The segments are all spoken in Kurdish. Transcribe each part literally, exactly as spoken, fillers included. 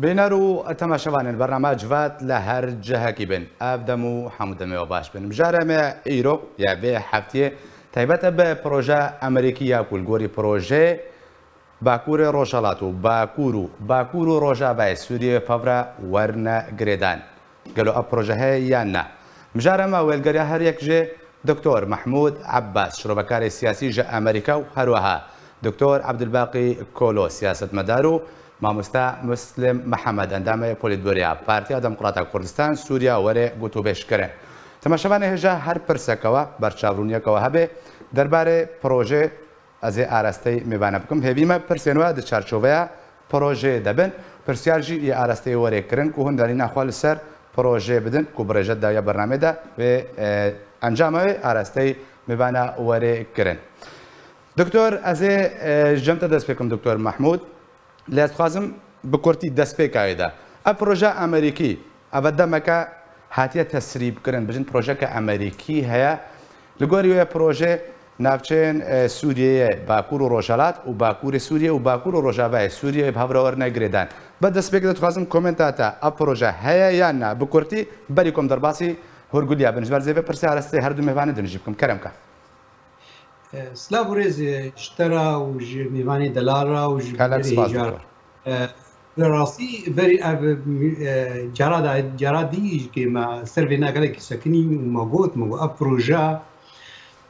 Bîner û temaşevanên bernama Civat li her cihekî bin. Ev dem û hemû demê we baş bin. Mijara me îro ya vê heftiyê taybet e bi proje Amerîkî ya ku li gorî projeyê Bakurê Rojhelat û Bakur û Bakur û Rojavayê Sûriyê pevre werine girêdan. Gelo ev proje heye yan na? Mijara me wêlgeriya her yek jê Doktor Mehmûd Ebbas, şirovekarê siyasî ji Amerîka û herweha Doktor Ebdulbaqî Kolo, siyasetmedar û mamosta Muslim Mihemed, endamê Polîtbûroya Partiya Demokrata Kurdistan Sûriya were gotûbêj kirin. Temaşevanê hêja her pirseke we, berçavrûniyeke we hebe derbarê projê Ez ê arasteyî mêvana bikim. Hêvî me pirsên we di çarçoveya projeyê de bin. Pirsyar jî yê arasteyî were kirin ku hûn derîna xwe li ser projeyê bidin ku bi rêjet dawiya bernamê de vê, e, encama wê arasteyî mêvana were kirin. Doktor, ez ê, e, ji cem te dest pê kim, Doktor Mehmûd. Lê ez dixwazim bi kurtî destpêka wê de. Ev proje Amerîkî, ev demeke hatiye tesrîbkirin, bijin projeke Amerîkî heye. Li gorî wê proje navçeyên, e, Sûriyeyê, Bakur û Rojhelat û Bakurê Sûriyê û Bakur û Rojavayê Sûriyeyê bi hev re werine girêdan. Bi destpêkê de dixwazim komenta te, ev proje heye yan na? Bi kurtî, berî ku em derbasî hûrguliya bin, ji ber zêve pirsê arasteyê her du mêvanê din jî bikim. Kerem ke. Silav û rêz ji te re û ji mêvanê delal re û ji Gelek bînerê spas hêja re. Doktor. Li rastî berî ev, e, cara da, cara dî kê me ser vêna gelekî sekinî û me got, me got ev proje,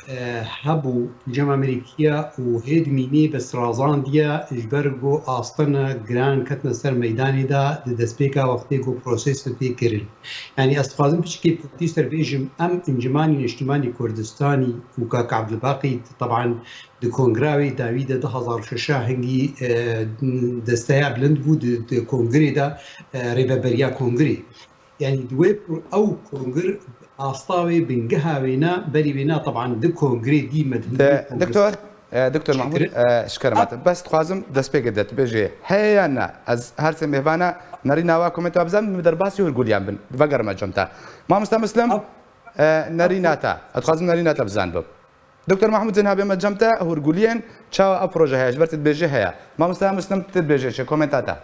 e, hebû cem Amerîkiya û hê dimînê bi sirazandiye ji ber ku astene giran ketine ser meydanê de di destpêka wextê ku prosesê tê kirin. Yanî ez dixwazim piçekê kurtî ser bêjim, em Encûmenî Niştimanî Kurdistanî û kak Ebdulbaqî teban di kongra wê dawî de du hezar û şeş hingî, e, desteya bilind bû di, di kongirê de, e, rêveberiya kongirê. Yanî di wê pro-, ew kongir asta wê bingeha wê ne, berî wê ne teban di kongirê dî me di Doktor, e, Doktor Mahmud, e, ji kerema te. Bes dixwazim destpêkê de tu bêjê heye yan na? Ez her sê mêvana nerîna wa komenta bizanim, bi derbasî hûrguliyan bin. Vegerime cem te. Mamosta Muslim, e, nerîna te. Ez dixwazim nerîna te bizanibim. Doktor Mahmud Zenhabê me cem te hûrguliyên çawa ev proje heye? Ji ber tu dibêjê heye. Mamosta Muslim tu dibêjê çi? Komenta te.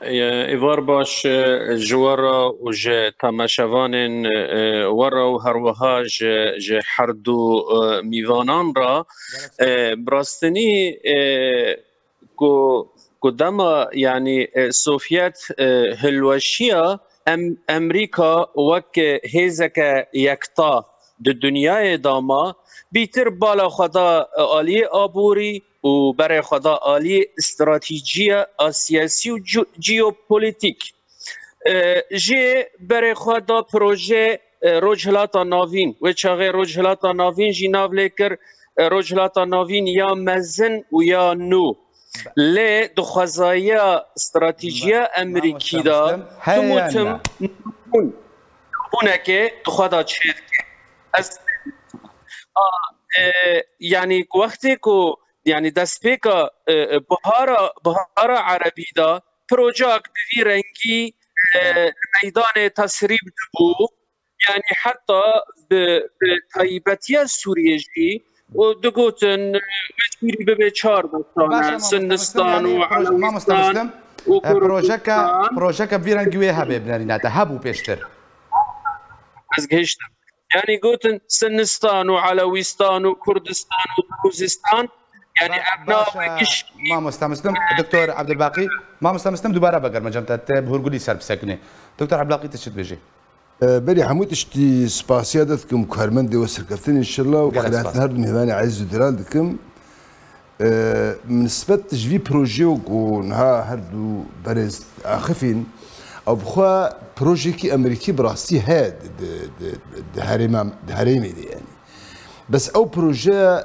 Êvar baş, e, ji we re û ji temaşevanên, e, we re û herwiha ji, ji her du, e, mîvanan re. E, bi rastinî, e, ku, ku dema, yanî, e, Sovyet, e, hilweşiya, em-, Amerîka wek hêzeke yekta di dinyayê de ma, bîtir bala xwe da, e, aliyê aborî û berê xwe da aliyê stratejî ya siyasî û ju-, jeopolîtîk. E, jê berê xwe da proje, e, Rojhilata Navîn. Wê çaxê Rojhilata Navîn jî nav lê kir, e, Rojhilata Navîn ya mezin û ya nû. Lê di xwezaya stratejiya Amerîkî de, Muslim, heye yan na? Nûbûn, nûbûnekê di xwe de çêdike. Ez, a, e, yanî wextê ku, yanî destpêka, e, e, bihara, bihara erebî de, projak bi vî rengî, e, li meydanê tesrîb dibû. Yanî heta bi, bi taybetiya Sûriyê jî û digotin, wê Sûrî bibe çar besan e, Sinistan û Elewîstan û Kurdistan. Projeke, projeke vî rengî wê hebe bi nerîna te hebû pêştir. Ez gihiştim. Yanî gotin Sinistan û Elewîstan û Kurdistan û Dirûzistan. Yanî ev navê gişkî. Mamosta Muslim, Doktor Ebdulbaqî, Mamosta Muslim dubara vegerme cem te, te bi hûrgulî ser bisekinê. Doktor Ebdulbaqî, tu çi dibêjî? E, berî hemû tiştî spasiya te dikim, karmendê we serkeftin înşallah û xêrhatina her du mêvanê ezîz û delal dikim. E, min nisbet ji vî projeyê ku niha her du berêz axifîn, ew bi xwe projeyekî Amerîkî bi rastî heye di, di, di, di herêma, di herêmê de yanî. Bes ew proje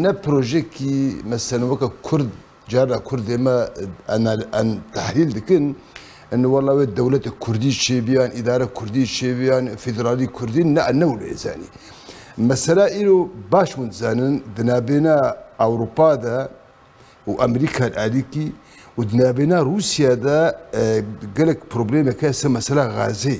ne projeyekî, mesela weke Kurd, cara Kurdê me, anal-, an-, tehlîl dikin, in wela wê dewlete Kurdî çêbiyan, îdare Kurdî çêbiyan, federalî Kurdî, ne, ne wilo yê zanî. Mesela îro baş hûn dizanin, di navbêna Ewropa de, û Amerîka li alîkî û di navbêna Rûsya de, e, gelek problemek heye ser mesela Gazê.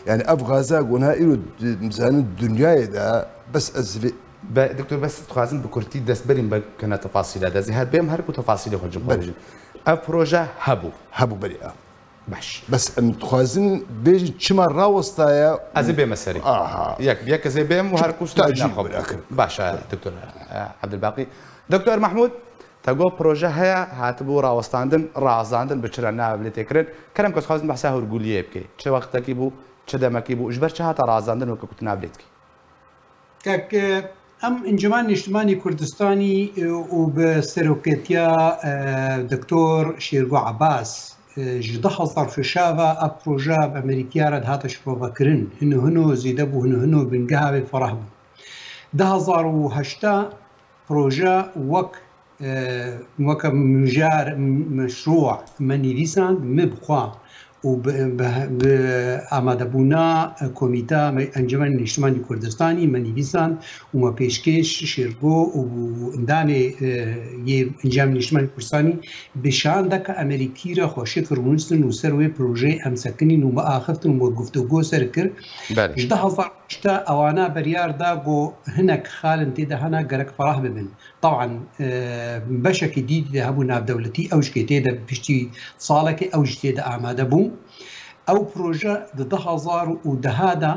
Yani ev Gaza ku niha îro di, dizanin dinyayê de bes ez vê Be, Doktor, bes dixwazim bi kurtî dest berîm be kene tefasîla de. Ez ê her bêm her ku tefasîlê xwe cim xwe Belê. bijim. Ev proje hebû. Hebû, belê. Baş. Bes em dixwazin bêjin çima rawestaye. Ez ê bême serî. Aha. Yek, yek ez ê bêm û her kû tacîl nexwe birakin. Baş e, Doktor, e, Ebdulbaqî. Doktor Mahmûd, te got proje heye, hatibû rawestandin, razandin, bi çira nave bilê tê kirin. Kerem ke, dixwazim behsa hûrguliyê bikê. Çi wextekî bû, çi demekî bû, ji ber çi hate razandin weke ku tu nav lê dikî? Kek, e, em Encûmen Niştimanî Kurdistanî, e, û bi seroketiya, e, Doktor Şêrgo Ebas, e, ji du hezar û şeş ve ev proje bi Amerîkiya re dihate şirovekirin. Hino hino zêde bû, hino hino bingeha wê ferah bû. Du hezar û heşt proje wek, e, weke mijar, m-, meşrû me nivîsand, min bi xwe û bi, bi, bi amadebûna komîta me, Encûmen Niştimanî Kurdistanî me nivîsand û me pêşkêş Şêrgo û endamê, e, yê Encûmen Niştimanî Kurdistanî bi şandeke Amerîkî re xweşik rûnistin û ser wê projeyê em sekinîn û me axiftin û me guftûgo ser kir. Belê. Ji du hezar û heşt ewana beryar da ku hinek xalên tê de hene gerek ferah bibin. Taban, e, beşekî dî de hebû navdewletî, ew jî tê de piştî salekê ew jî tê de amade bû. Ew proje di du hezar û deh de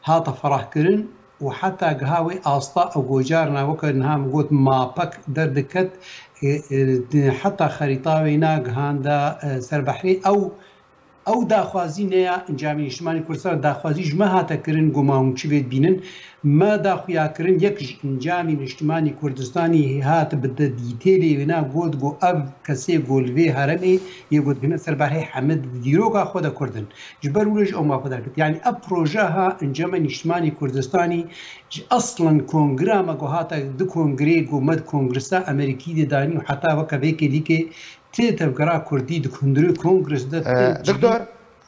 hate ferahkirin û heta giha wê asta ew gocarna weke niha min got mapek derdiket, e, e, heta xerîta wê nagihanda, e, ser behrê ew Ew daxwazî ne ya Encamê Niştimanî Kurdistanê, daxwazî ji me hate kirin, ku ma hûn çi vê dibînin. Me da xuya kirin, yek ji Encamê Niştimanî Kurdistanî hat bi de dîtêlê wêna got, ku ev kesê ku li vê heremê yê ku dibîne ser berhê heme di dîroka xwe de Kurd in. Ji ber wilo jî ew ma xwe derket. Yanî ev proje ha Encamê Niştimanî Kurdistanî ji eslen kongira me ku hate di kongirê ku me di kongresa Amerîkî de danî û heta weke vê kêlîkê Tê tevgera Kurdî di hundirê kongres de tê cî. Doktor,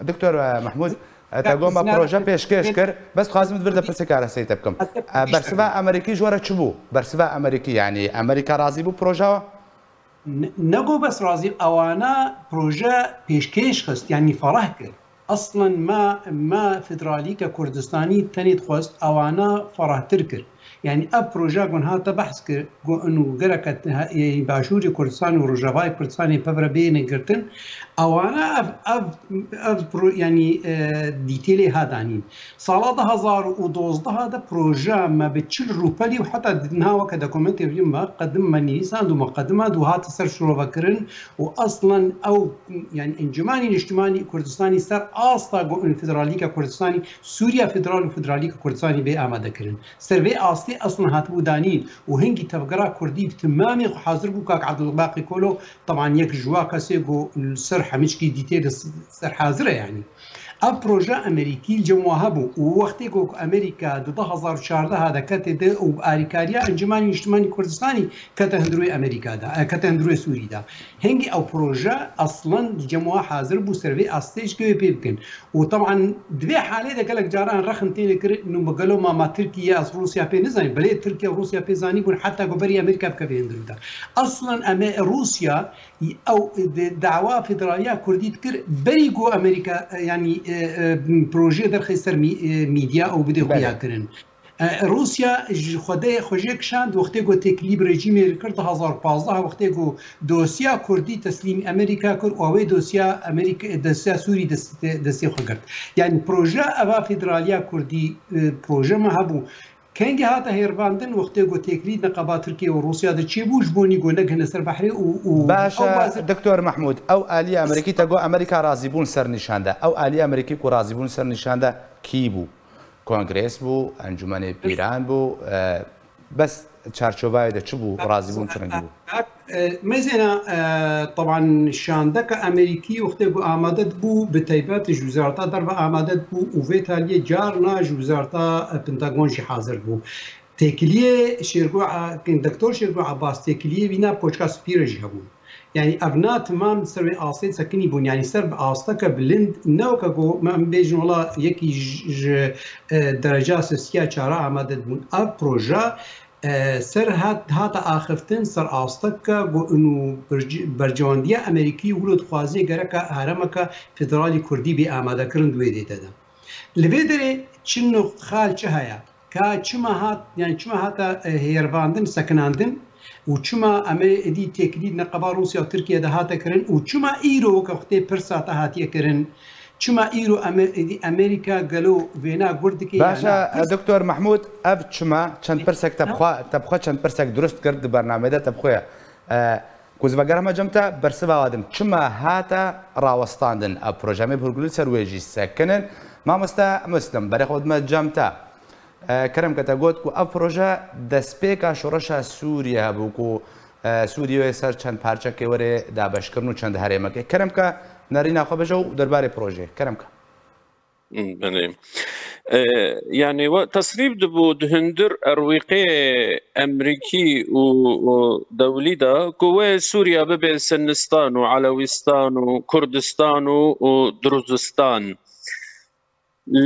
Doktor, e, Mehmûd, e, te got me proje pêşkêş kir. Bes dixwazim di vir de pirseka reseyî te bikim. E, bersiva Amerîkî ji we re çi bû? Bersiva Amerîkî, yanî Amerîka razî bû projeya we? Ne, ne got bes razî, ewana proje pêşkêş xist, yanî ferah kir. Eslen me, me federalîke Kurdistanî tenê dixwest, ewana ferahtir kir. Yanî ev proje gon hate behs kir, got inu gereke te-, he-, ê, Başûrê Kurdistanê û Rojavayê Kurdistanê pevre bêne girtin. Ewana ev, ev, ev pro-, yanî, e, dîtêlê ha danîn. Sala du hezar û dozdeh de proje me bi çil rûpelî û heta di niha weke dokumentê wî me qedim me nivîsand û me qedimand û hate ser şirovekirin û eslen ew, yanî Encûmenê Niştimanî Kurdistanî ser asta got inu federalîka Kurdistanî, Sûriya Federal û federalîka Kurdistanî bê amadekirin. Ser vê astê eslen hatibû danîn û hingî tevgera Kurdî bi timamê xwe hazir bû. Kak Abdulbaqî Kolo, teban yek ji wa kesê ku li ser hemiçkî dîtê de s-, serhazir e yanî. Ev proje Amerîkî li cem wa hebû û wextê ku Amerîka di du hezar û çardeh de ketê de û bi alîkariya Encûmenê Niştimanî Kurdistanî kete hundirê Amerîka de, e, kete hundirê Sûrî de. Hingî ew proje eslen li cem wa hazir bû ser vê astê ji wê pê bikin. Û teban di vê halê de gelek caran rexin têne kirin û bi gelo ma, ma Tirkiye ez Rûsya pê nizanî. Belê Tirkiye û Rûsya pê zanîbûn heta ku berî Amerîka bikeve hundirê de. Eslen em ê Rûsya, ew di-, dawa federaliya Kurdî dikir, berî ku Amerîka, e, yanî, e, e, projeyê derxê ser mî-, e, mîdya û bidê xuya kirin. E, Rûsya ji Xwedê xwe jê kişand, wextê ku têkilî bi rejîmê kir, du hezar û pazdeh, wextê ku dosya Kurdî teslîmî Amerîka kir û ew ê dosya Amerîka, dosya Sûrî dest-, destê xwe girt. Yanî proje eva federaliya Kurdî, e, proje me hebû. Kengî hate hêrbandin, wextê ku têkilî neqeba Tirkiye û Rûsya de çêbû, ji bo nî ku negihine ser behrê û, û Baş ew e, bazir Doktor Mehmûd, ew alî Amerîkî te got Amerîka razîbûn ser nîşan de. Ew alî Amerîkî ku razîbûn ser nîşan de kî bû? Kongres bû, Encûmenê Pîran bû, e, bes çarçovayê de çi bû, razîbûn çi rengî bû? E, mezêna, e, teban şandeke Amerîkî wextê ku amade dibû, bi taybet ji Wizareta Derve amade dibû û vê taliyê carna ji Wizareta, e, Pentagon jî hazir bû. Têkiliyê Şêrgo, e, Doktor Şêrgo Abbas têkiliyê wî na Koçka Spî re jî hebûn. Yanî ev na timam ser wê astê sekinî bûn. Yanî ser bi asteke bilind, ne weke ku me em bêjin wela yekî ji, ji, e, dereca sesiya çara amade dibûn. Ev proje, e, ser hat, hate axiftin ser asteke ku inu berc-, bercewendiya Amerîkî wilo dixwaze gereke heremeke federalî Kurdî bê amadekirin di wê dê de. Li vê derê çi nuqt xal çi heye? Ka çima hat, yani çima hata, e, hêrvandin, sekinandin? Û çima em ê êdî têkilî di neqeba Rûsya û Tirkiye de hate kirin û çima îro weke xwe tê pirsa te hatiye kirin? Çima îro em ê êdî Amerîka gelo vêna gur dike ya Baş e, na? Pirs- Doktor Mehmûd, ev çima çend pirsek te bi xwe, te bi xwe çend pirsek dirust kir di bernameyê de te bi xwe ye. E, ku ez vegerime cem te, bersiva we dim. Çima hate rawestandin ev proje? Em ê bi hûrgulî li ser wê jî sekinin. Mamoste Muslim, berê xwe dime cem te. E, kerem ke te got ku ev proje destpêka şoreşa Sûriye hebû ku, e, Sûriye ser çend parçekê were dabeşkirin û çend herêmekê. Kerem ke nerîna xwe bêje û derbarê projeyê. Kerem ke. Belê. E, yani we tesrîf dibû di hundir erwîqê Emrîkî û, û dewlî de ku wê Sûriye bibe Sinistan û Elewîstan û Kurdistan û, û Diruzistan.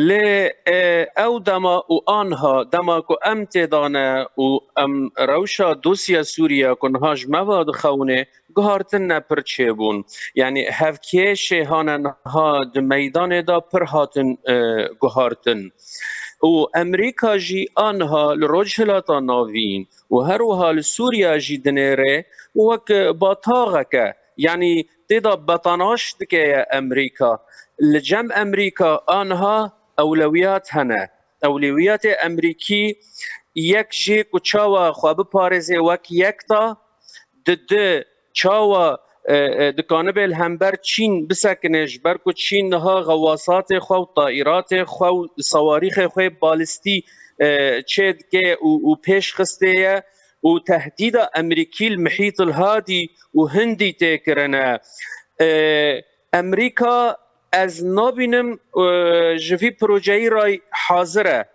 Lê, e, ew dema û anha, dema ku em tê de ne û em rewşa dosya Sûriye ku niha ji me ve dixewine, guhartin ne pir çêbûn. Yanî hevkêşê hane niha di meydanê de pir hatin, e, guhartin. Û Amerîka jî anha li Rojhilata Navîn û her wiha li Sûriye jî dinêre wek bataxeke, yanî tê de betanaş dike ye Amerîka. Li cem Amerîka anha ewlewiyat hene. Ewlewiyatê Amerîkî yek jê ku çawa xwe biparêze wek yek da, di di çawa, e, e, dikanibe li hember Çîn bisekine, ji ber ku Çîn niha xewasatê xwe û taîratê xwe û sawarîxê xwe balîstî, e, çêdike û, û pêş xistê ye û tehdîda Amerîkî li Mihîtil Hadî û Hindî tê kirine. E, Amerîka ez nabînim, e, ji vî projeyî re hazir e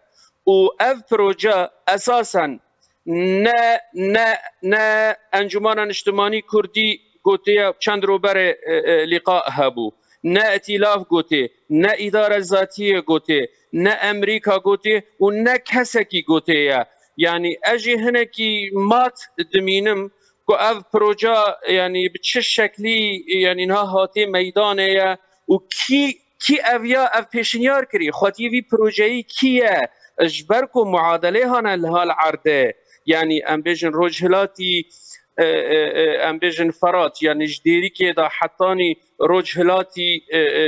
û ev proje esasen ne, ne, ne Encûmena Niştimanî Kurdî gotiye, çend rûberê, e, e, lîqa hebû, ne Îtîlaf gotê, ne îdare zatiyê gotê, ne Amerîka gotê û ne kesekî gotê ye. Yanî ez jî hinekî mat dimînim ku ev proje, yanî bi çi şeklî, yanî niha hatê meydanê ye û kî, kî ev ya, ev pêşinyar kirî, xwetiyê vî projeyî kî ye? Ji ber ku muadelê hane li hal erdê, yanî em bêjin Rojhilatî, e, e, e, em bêjin Ferat, yanî ji Dêrikê de hetanî Rojhilatî, e, e,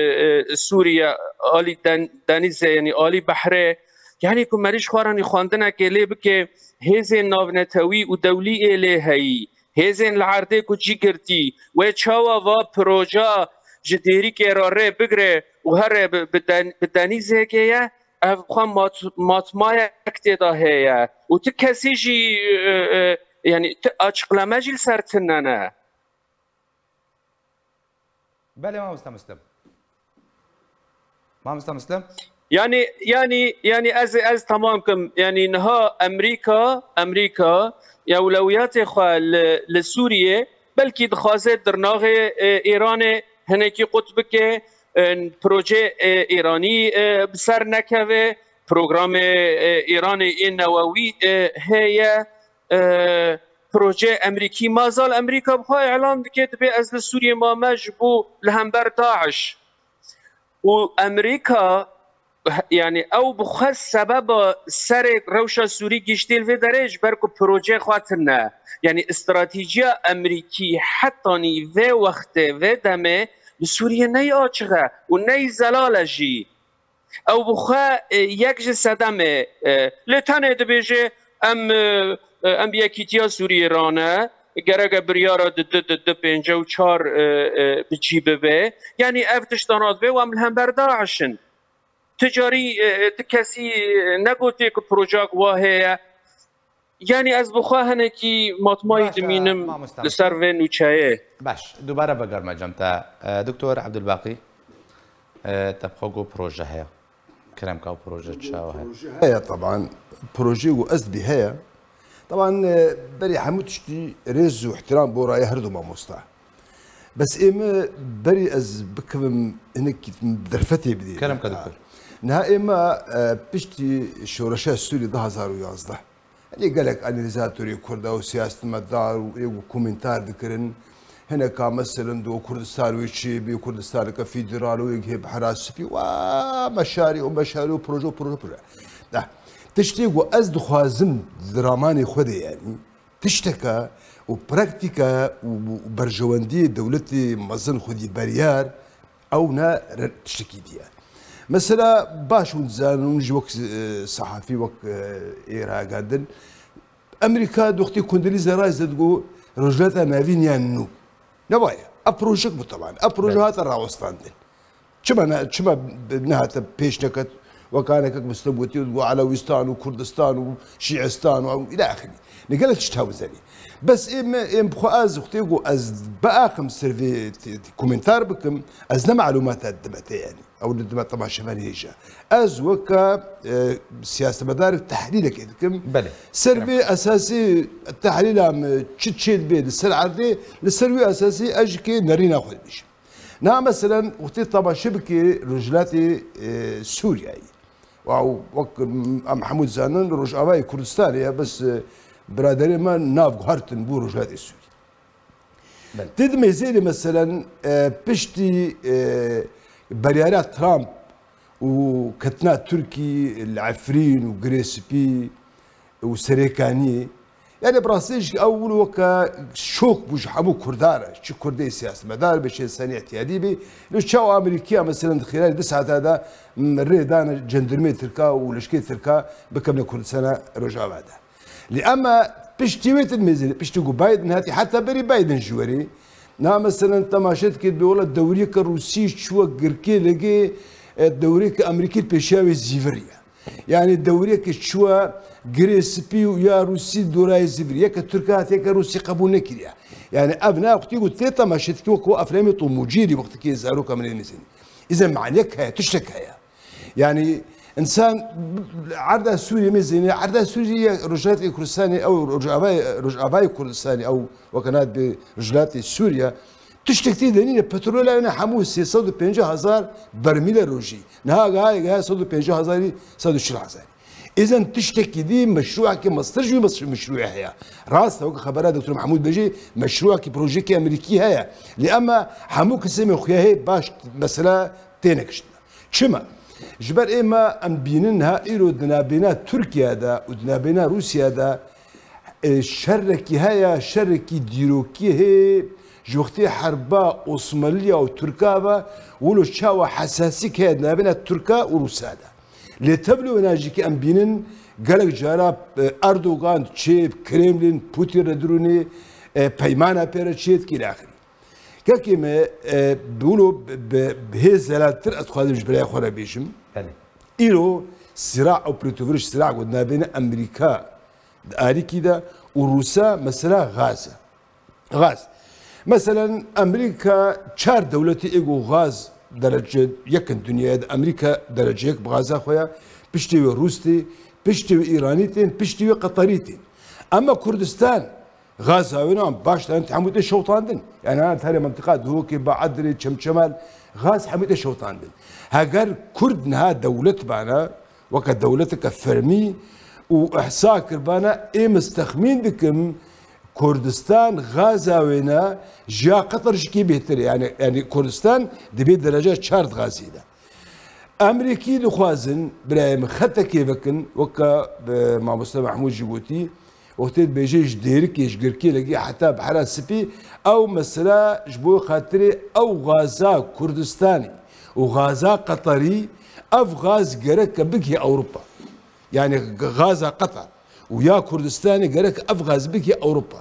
e, Sûriye, alî den-, denîzê, yanî alî behrê, yanî ku merî ji xwe re nî xwendinekê lê bike, hêzên navnetewî û dewlî ê lê heyî, hêzên li erdê ku cî girtî, wê çawa va proja ji Dêrikê re rê bigire û here bi, bi den-, bi denîzekê ye, ev xwe mat-, matmayek tê de heye û ti kesî jî, e, e, yanî ti açıklame jî li ser tine ne. Belê, mamoste Muslim. Mamoste Muslim? Yanî, yanî, yanî ez, ez temam kim. Yanî niha Amerîka, Amerîka ewlewiyatê xwe li, li Sûriyê belkî dixwaze dirnaxê, e, Îranê hinekî qut bike, e, projê, e, Îranî, e, bi ser nekeve, programê, e, Îranê ê newewî, e, heye, e, projê Amerîkî. Ma zal Amerîka bi xwe îlan dike, dibê ez li Sûriyê mame ji bo li hember DAIŞ. Û Amerîka, yanî ew bi xwe sebeba serê rewşa Sûrî giştî li vê derê ji ber ku projeyê xwe tune. Yanî stratejiya Amerîkî hetanî vê wextê, vê demê li Sûriyê ney açiq e û ney zelal e jî. Ew bi xwe, e, yek ji sedemê, e, lê tenê dibêje, em, e, e, em bi yekîtiya Sûriyê re ne, gerek e biryara di du, di du pênce û çar, e, e, bi cî bibe. Yanî ev tişta nadibê û em li hember DAIŞ in. Ti carî, e, e, ti kesî, e, negotiye ku projak wa heye. Yanî ez bi xwe hinekî matmayî Baş e, dimînim mamoste. Li ser vê nûçeyê. Baş, dubare vegerme cem te. E, Doktor Ebdulbaqî, e, te bi xwe got proje heye. Kerem ka proje çawa heye? Proje heye, teban. Proje û ez dibî heye. Teban, e, berî hemû tiştî rêz û ihtiram bo raya her du mamosta. Bes ê me berî ez bikevim hinekî derfetê bidî. Kerem ka, doktor. Niha ê me, e, piştî şoreşa Sûrî du hazar û yazdeh. Lê gelek analizatorê Kurda û siyasetmedar û ê ku komentar dikirin, hineka meselin do Kurdistan wê çi bê, Kurdistaneke federal û yek hê bihera spî, wa meşarî û meşarî û proje û proje proje. Da. Tiştê ku ez dixwazim di ramanê xwe de, yanî, tişteke û praktîke û, û berjewendiyê dewletê mezin xwedî beryar, ew ne re-, tiştekî dî ye. Mesela baş hûn dizanin, hûn jî wek, e, sehafî, wek, e, ê ragandin, Amerîka doxtê Condoleezza Rice de digot Rojhilata Navîn ya nû. Ne waye. Ev projek bû teban. Ev proje Belê. hate rawestandin. Çima ne, çima nehate pêş neket? Weka nekek Muslim gotiye, digot Elewîstan û Kurdistan û Şiistan û ew île axirî. Ne gelek tişt hewzenî. Bes ê me, ê bi xwe ez, wextê ku ez biaxim ser vê t-, t-, komentar bikim, ez ne malûmata dime te yanî. Ew li dime temaşevanê hêja. Ez weke, e, siyasetmedarek tehlîlekê dikim. Belê. Ser vê esasî tehlîla me çi çê dibe li ser erdê, li ser wî esasî ez jî kê nerîna xwe dibêjim. Niha meselen wextê temaşe bikê Rojhilatê, e, Sûriyeyê. Wa wek em hemû dizanin Rojavayê Kurdistanê ye, bes, e, biraderê me nav guhertin bû Rojhilatê Sûriyê. Belê. Tê di mêzêrê meselen, e, piştî, e, beryara Trump û ketina Tirkî li Efrîn û Girê Spî û Serêkaniyê, yani bi rastî jî ew wilo weke şok bû ji hemû Kurdan re, çi Kurdê siyasetmedar be, çi însanê îhtiyadî be. Li çawa Amerîkiya meselen di xêrarê du saeta de, m, rê dane cendirmê Tirka û leşkê Tirka bikevine Kurdistana Rojava de. Lê ema piştî wê din mêzê, piştî ku Biden hatî, heta berî Biden jî werî, niha meselen temaşe dikê, dibê wela dewriyeke Rûsî çûye girkê legê, e, dewriyeke Amerîkî pêşiya wê zîvir ye. Yani dewriyeke çûye Girê Spî û ya Rûsî dorayê zîvir. Yeke Tirka hatiye, yeke Rûsî qebûl nekiriye. Yani ev ne wextî ku tê temaşe dikê wek ku eflamê Tom û Jerî wextekê zaroka min ê nizîn. Îze maniyek heye, tiştek heye. Yani însan erda Sûriyê mêzêne, erda Sûriyê ya Rojhilatê Kurdistanê, ew Rojavayê, Rojavayê Kurdistanê, ew weke nat bi Rojhilatê Sûriye, tiştek tê de nîne, petrol ew ne hemû sê sed û pêncî hezar bermîle rojî. Niha gihayê, gihayê sed û pêncî hezarî, sed û çil hezarî. Îzen tiştekî dî meşrûekî mestir jî meş-, meşrûyê heye. Rast e, weke xebera Doktor Mehmûd bêjî, meşrûekî, projeyekî Amerîkî heye. Lê ema hemû kesê me xuya hê baş mesela têne kiştin. Çima? Ji ber ê me em bînin niha îro di nabêna Tirkiye de û di nabêna Rûsya de, e, şerekî heye, şerekî dîrokî heye, ji wextê herba Osmaniya û Tirka ve wilo çawa hesasîk heye di nabêna Tirka û Rûsa de. Lê tevlî wêna jî ke em bînin gelek cara, e, Erdogan çê, Kremlin, Putin re dirûnê, e, peymana pê re çê dikî îlaxirî. Kekê me, e, bi wilo bi, bi, bi hê zelaltir ez dixwazim ji birayê xwe re bêjim. Belê. Îro sira û pêtiviriş sira ku nabêne Amerîka di alîkî de û Rûsa mesela gaz e. Gaz. Meselen Amerîka çar dewletî ê ku gaz derece yek in dinyayê de, Amerîka derece yek bi gaza xwe ya, piştî wê Rûs tê, piştî wê Îranî tên, piştî wê Qeterî tên. Ama Kurdistan, Gaza wê nan baş dan hemû tê şewtandin. Yani ha, her mıntıka Duhokê, Baadrê, Çemçemal, Gaz hemû tê şewtandin. Heger Kurd niha dewlet bana, weke dewleteke fermî û ihsa kirbana, ê min texmîn dikim, Kurdistan Gaza wêna ji ya Qeter jikî bêhtir e. Yani, yani Kurdistan dibê derece çar di Gazê de. Amerîkî dixwazin, birayê min, xetekê vekin, weke, e, mamoste Mehmûd jî gotî, wextê dibêje ji Dêrikê, ji Girkê legî heta Behra Spî, ew mesela ji bo xatirê ew gaza Kurdistanê û gaza Qeterî, ev gaz gereke bigihê Ewropa. Yani g-, gaza Qeter û ya Kurdistanê gerek ev gaz bigihê Ewropa.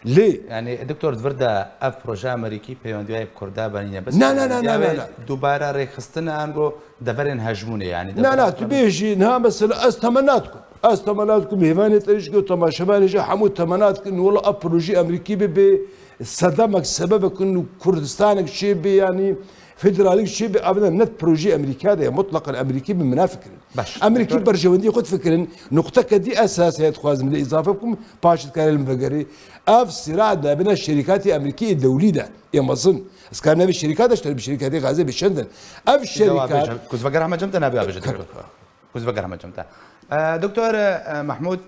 Lê Yani, doktor, di vir de ev proje Amerîkî peywendiyayê bi Kurda ve nîne. Bes Na, na, na, na, peywendiyayê na, na. dubare rêxistin ango deverên hejmûnê, yani Na, na, deverên tu bêjî, niha mesela ez temena dikim. Ez temena dikim, mêvanê te jî ku temaşevanê jî hemû temena dikin, wela ev projeyê Amerîkî bibe sedemek, sebebek in û Kurdistanek çêbe, yani federalik çêbe, ev ne, ne projeyê Amerîka de ye, mutlaqen Amerîkî bi mina fikirin. Baş. Amerîkî Doktor. berjewendiyê xwe difikirin, nuqteke dî esas heye dixwazim lê îzafe bikim, paşê dikare li min vegerê. Ev sira nabêna şerîkatê Amerîkî ê dewlî de, ê mezin. Ez karim navê şerîkat de ji te re bi şerîkatê Gazê bi çend in. Ev Îde wa şerîkat bêjin. Ku ez vegerame cem te navê wa bêje, Doktor. Ku ez vegerame cem te. E, Doktor, e, Mehmûd,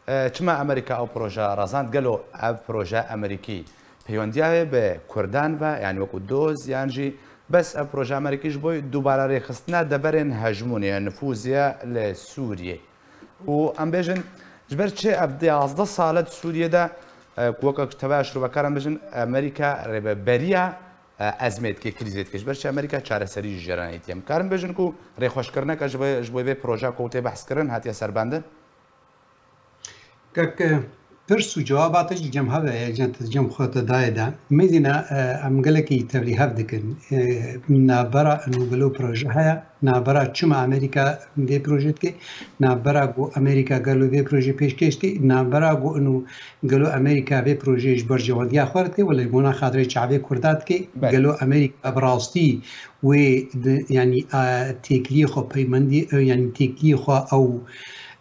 e, çima Amerîka ew proje razand? Gelo ev proje Amerîkî peywendiyayê bi Kurdan ve, yani wekû doz, yan jî bes ev proje Amerîkî ji bo dubare rêxistina deverên hejmûnê ya nifûzê li Sûriyê? Û em bêjin, ji ber çi ev di yazdeh sale di Sûriyê de e, ku weke teveya şirove karin bêjin, Amerîka rêveberiya, e, ezmê dike, krîzê dike. Ji ber çi Amerîka çareserî ji jêranê dîtiye. Em karin bêjin ku rêxweşkirineke ji bo, ji bo vê projeya ku tê behs kirin hatiye serbendin? Kek, e, pirs û cewaba te jî cem hev e, ya cem xwe te dayê de. Mêzîna, e, em gelekî tevlîhev dikin. E, navbera ino gelo proje heye, navbera çima Amerîka vê proje dike, navbera ku Amerîka gelo vê proje pêşkêş dike, navbera ku ino gelo Amerîka vê projeyê ji berjewendiya xwe re dike, wele ji bona xatirê çavê Kurda dike, Belê. Gelo Amerîka bi rastî wê di, yanî, a, têkiliyê xwe peymendî, e, yanî têkiliyê xwe ew,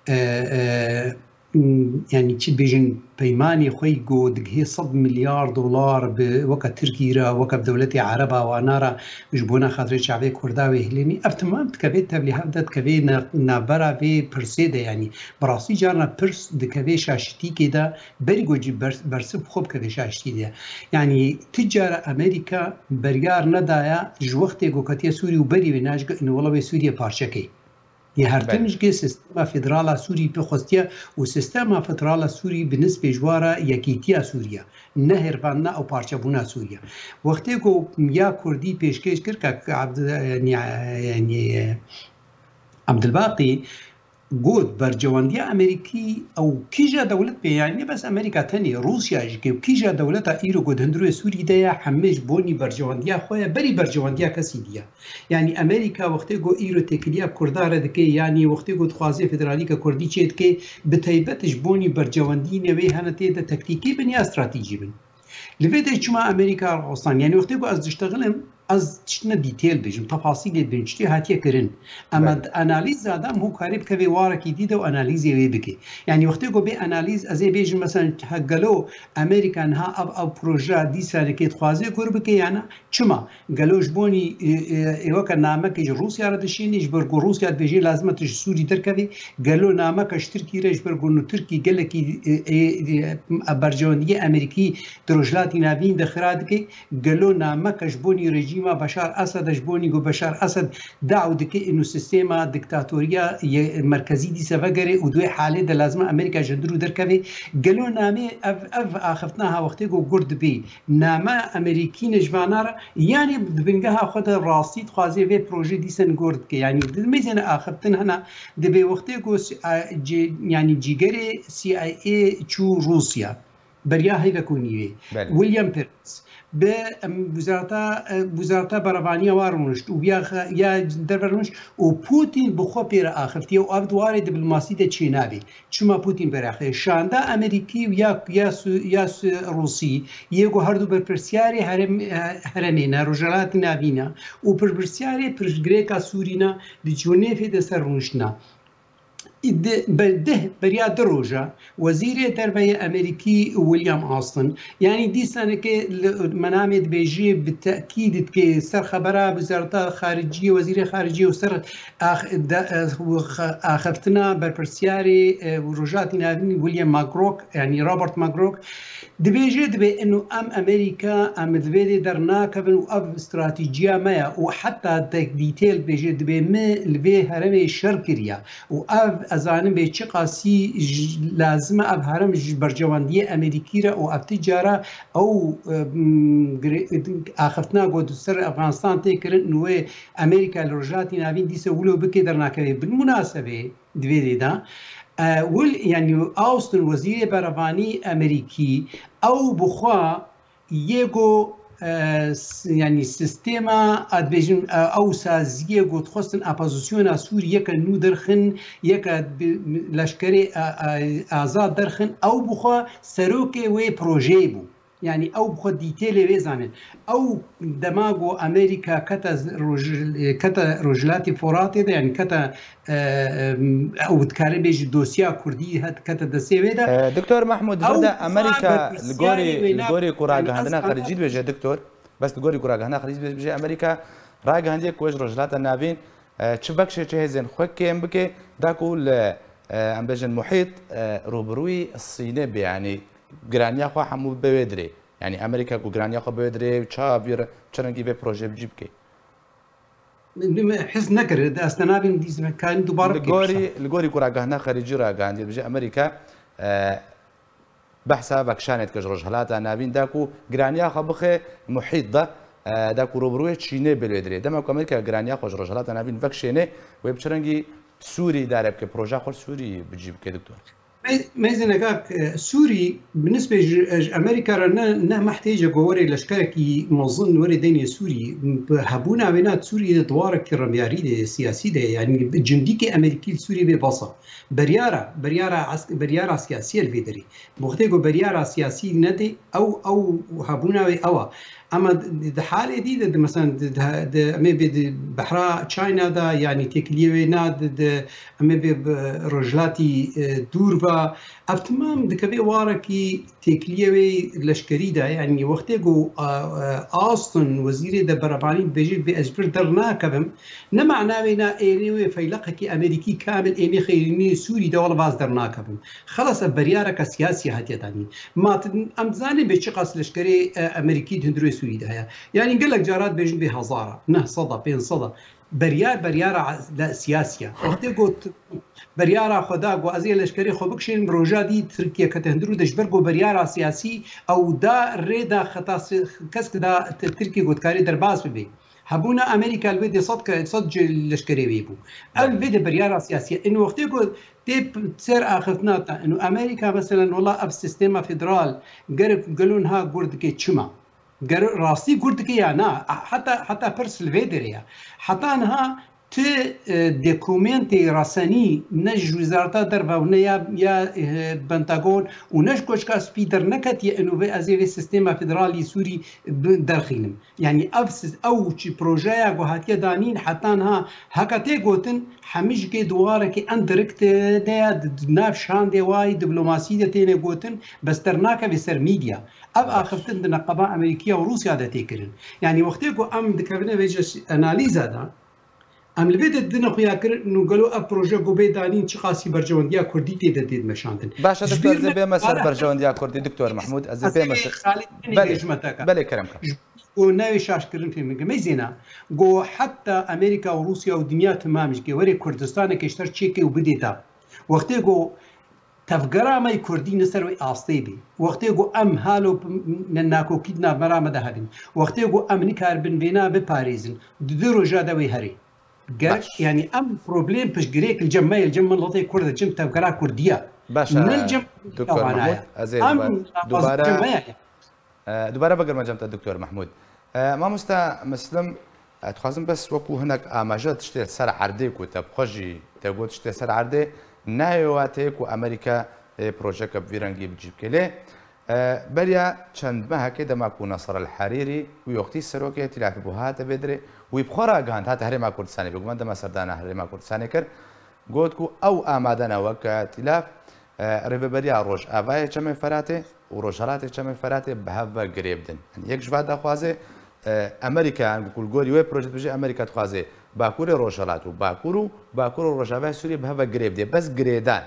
e, e, m, yanî çi dibêjin, peymanê xwe yî ku digihê sed milyar dolar bi weke Tirkî re, weke bi dewletê Ereba wana re ji bona xatirê çavê Kurda wê hilênî. Ev temam dikeve tevlîhev de, dikeve na-, navbera vê pirsê de, yanî bi rastî carna pirs dikeve şaşitîkê de, berî ku cî ber-, bersiv xwe bikeve şaşitî de. Yanî ti cara Amerîka beryar nedaya ji wextê ku ketiye Sûrî û berî wê najike û wela wê Sûriye parçe key. Yê her tim Belê. Ji ke sistema federala Sûrî pê xwestiye û sistema federala Sûrî bi nisbê ji wa re yekîtiya Sûriye, ne hêrvandina û parçebûna Sûriye. Wextê ku ya Kurdî pêşkêş kir, Kak Abd-, yanî, yanî, Abdilbaqî got, berjewendiya Amerîkî ew kîja dewlet bê, yanî ne bes Amerîka tenê, Rûsya jî ke kîja dewleta îro ku di hundirê Sûrî de ye, hemê ji bonî berjewendiya xwe ye, berî berjewendiya kesî dî ye. Yanî Amerîka wextê ku îro têkiliya Kurda re dike, yanî wextê ku dixwaze federalîka Kurdî çêdike, bi taybet ji bonî berjewendiyê wê hene tê de tektîkî bin ya stratejî bin. Li vê de çima Amerîka raxistan? Yanî wextê ku ez diştexilim, ez tiştine dîtêl bêjim, tefasîlê dibêjim, çi tê hatiye kirin. Ema Belê. Di analîza de em hû karê bikeve warekî dî de û analîzê wê bike. Yanî wextê ku bê analîz, ez ê bêjim, mesela, he, gelo Amerîka niha ev, ev projeya dîsa dike dixwaze kur bike, yana çima? Gelo ji bonî, e, e, ê weke namekê ji Rûsya re dişînî, ji ber ku Rûsya dibêje lazim e tu ji Sûrî derkevî. Gelo nameke ji Tirkî re, ji ber ku nu Tirkî gelekî, e, e, e, berjewendiyê Amerîkî di Rojhilatî Navîn de xira dike. Gelo nameke ji bonî rejîma Beşar Esed e, ji bonî ku Beşar Esed daw dike û sistema diktatoriya ye merkezî dîse vegere û di wê halê de lazim e Amerîka ji hundirû derkeve. Gelo namê ev, ev axiftina ha wextê ku gur dibî, name Amerîkî ne ji vana re, yanî di bingeha xwe de rastî dixwaze vê proje dîsen gor dike. Yanî di mêzên axiftin hene, dibê wextê ku si-, a, cê-, yanî cîgerê C I A çû Rûsya, beriya heyvek û nîvê, Belê. William Perez, bi, em, wizareta, e, wizareta berevaniya wa rûnişt û ya xe-, ya derve rûnişt û Putin bi xwe pê re axiftiye û ev di warê diplomasî de çênabê. Çima Putin beraxê? Şanda Amerîkî û ya, ya, Su-, ya Su-, Rûsî yê ku her du berpirsiyarê herem-, he-, heremê ne, Rojhilatê Navîn e û berpirsiyarê pirsgirêka Sûrî ne, di Cinêfê de ser rûniştina. Di, ber-, dih, beriya du roja Wezîrê Derve yê Amerîkî William Austin, yanî dîsaneke li, me namê dibêjî bi tekîd dike ser xebera Wezareta Xariciyê, Wezîrê Xariciyê û ser ax-, de, e, û xe-, axiftina berpirsiyarê, e, Rojatî Navîn William McGurk, yanî Robert McGurk, dibêje, dibê ino em Amerîka, em di vê dê dernakevin û ev stratejiya me ye û heta tek dîtêl dibêje, dibê me li vê herêmê şer kiriye û ev, ez zanim bê çiqasî ji, lazim e ev herêm ji berjewendiyê Amerîkî re û ev ti cara ew, e, m, gire-, axiftina ku di ser Efxanistan tê kirin, wê Amerîka li Rojhilatî Navîn dîse wilo bike dernakevê. Bi munasebê di vê dê de, e, wil, yanî Austin, wezîrê berevanî Amerîkî, ew bi xwe yê ku, e, s-, yanî sîstema, a dibêjin, e, ew saziyê ku dixwestin opozisyona Sûrî yeke nû derxin, yeke bi, leşkerê, e, e, azad derxin, ew bi xwe serokê wê projeyê bû. Yanî ew bi xwe dîtêlê wê zanin. Ew dema ku Amerîka kete z-, roj-, kete Rojhilatê Foratê de, yanî kete, e, e, ew dikare bêjî dosya Kurdî het kete destê wê de. E, Doktor Mahmûd, Ew verde bi xwe Amerîka li berpirsiyarê gorî, wê li gorî ku yanî ragihandina ez xaricî dibêje, Doktor, bes li gorî ku ragihandina xaricî dibêje, Amerîka ragihandiye ku ji Rojhilata Navîn, e, çi vekşê çi hêzên xwe kêm bike, da ku li, e, em bêjin muhît, e, rûbirûyî Sînê bê, yanî giraniya xwe hemû bê wê dirê. Yanî Amerîka ku giraniya xwe bê wê dirê, çawa vî re, çi rengî vê projê bi cî bike? Min his nekir, ez te nabînim dîs, me karin dubare Li bike gorî, pişta. Li gorî ku ragahna xaricî ragihandiye, dibêje Amerîka, e, behsa vekişanê dike ji Rojhelata Navîn, da ku giraniya xwe bixe muhît de, e, da ku rûbirûyê Çînê bê li wê dirê. Dema ku Amerîka giraniya xwe ji Rojhelata Navîn vekişêne, wê bi çi rengî Sûrî îdare bike, proja xwe li Sûrî bi cî bike, doktor? Me-, meyzêne kak, e, Sûrî bi nisbê ji, ji Amerîka re ne, ne mehtêce ku were leşkerekî mezin were deynê Sûrî. Bi hebûna wê ne Sûrî di warekî remyarî de, siyasî de, yanî bi cindîkê Amerîkî li Sûrî bê basa. Beryara, beryara esk-, beryara siyasî ye li vê derê. Bi wextê ku beryara siyasî nedê, ew, ew hebûna wê ew e. Ema di, di halê dî de, di, mesela, di, di, di, em ê bê di behra China de, yanî têkiliyê wê na, di, di, em ê bê bi rojhilatî, e, dûr ve. Ev timam dikeve warekî têkiliyê wê leşkerî de, yanî wextê ku, a, a, Austin wezîrê de berevanî dibêje, bê ez ji vir dernakevim, ne mana wê na êrê wê feyleqekî Amerîkî kamil ênê xêrînî Sûrî de, wele vaz dernakevim. Xelas, ev beryareke siyasî hatiye danîn. Ma tu, em dizanin bê çiqas leşkerê, e, Amerîkî di hundirê Sûrî de heye. Yanî gelek cara dibêjin bê hezara, neh seda, pênc seda. Beryar, beryara le-, siyasî ye. Wextê got beryara xwe da, got ez ê leşkerê xwe bikişînim, roja dî Tirkiye kete hundir û de ji ber got beryara siyasî ew da rê da xeta si-, kesk da T-, Tirkiye got karê derbas bibe. Hebûna Amerîka li wê de sed ke-, sed ji leşkerê wê bû. Ev li vê de biryara siyasî ye. Ên wextê ku tê p-, ser axiftina te, ên Amerîka, meselen, wela ev sîstema federal ger-, gelo niha gur dike çima? Ger rastî gur dike ya na? Heta, heta pirs li vê derê ye. Heta niha ti, e, dokumentê resenî ne ji Wezareta Derve û ne ya, ya, e, Pentagon û ne ji Koçka Spî derneketiye, ên wê ez ê vê sîstema federalî Sûrî bi-, derxînim. Yanî ev siz-, ew çi projeya ku hatiye danîn heta niha heke tê gotin, hemî ji kê di warekî endirekt de ye, di, di nav şandê wayî diplomasî de têne gotin, bes dernakeve ser mîdya. Ev axiftin di neqeba Amerîkiya û Rûsya de tê kirin. Yanî wextê ku em dikevine vê analîza de, em li vê de didine xuyakirin û gelo ev proje ku bê danîn çiqasî berjewendiya Kurdî tê de tê dimeşandin. Baş e, doktor, ez ê bême ser berjewendiya Kurdî, doktor Mehmûd, ez ê bême ser. Belê, belê, kerem ke. Ji bo navê şaşkirin fêm bike. Me zêna, go heta Amerîka û Rûsya û dinya timam ji ke were Kurdistaneke ji ser çêke û bidê te. Wextê go tevgera me yê Kurdî ne ser wê astê bî. Wextê go em halo p-, ne-, nakokî di navbera me de hebin. Wextê go em nikaribin vêna biparêzin. Di du roja de wê herê. Ger, yanî em problem piştgirêk li cem me ye, li cem miletê Kurd e, cem tevgera Kurdiya. Baş e, ne li cem doktor Mehmûd, ez ê dubare, dubare E, dubare vegerime cem te, doktor Mehmûd. E, mamosta Muslim, e, dixwazim bes wekû hinek amaje tiştê ser erdê ku te bi xwe jî te got tiştê ser erdê nayê wateyê ku Amerîka, e, projeke bi vî rengî bi cî bike. Lê, e, beriya çend mehekê dema ku Nasser El Herîrî wî wextî serokê Îtîlafê bû hate vê dirê, wî bi xwe ragihand, hate Herêma Kurdistanê, bêguman dema serdana Herêma Kurdistanê kir, got ku ew amade ne weke Îtîlaf, e, rêveberiya Rojavayê Çemê Feratê û Rojhelatê Çemê Feratê bi hev ve girê bidin. Yanî yek ji va daxwazê, e, Amerîka, yanî ku li gorî wê proje dibêje Amerîka dixwaze Bakurê Rojhelat û Bakur û Bakur û Rojavayê Sûriyê bi hev ve girê bidê. Bes girêdan.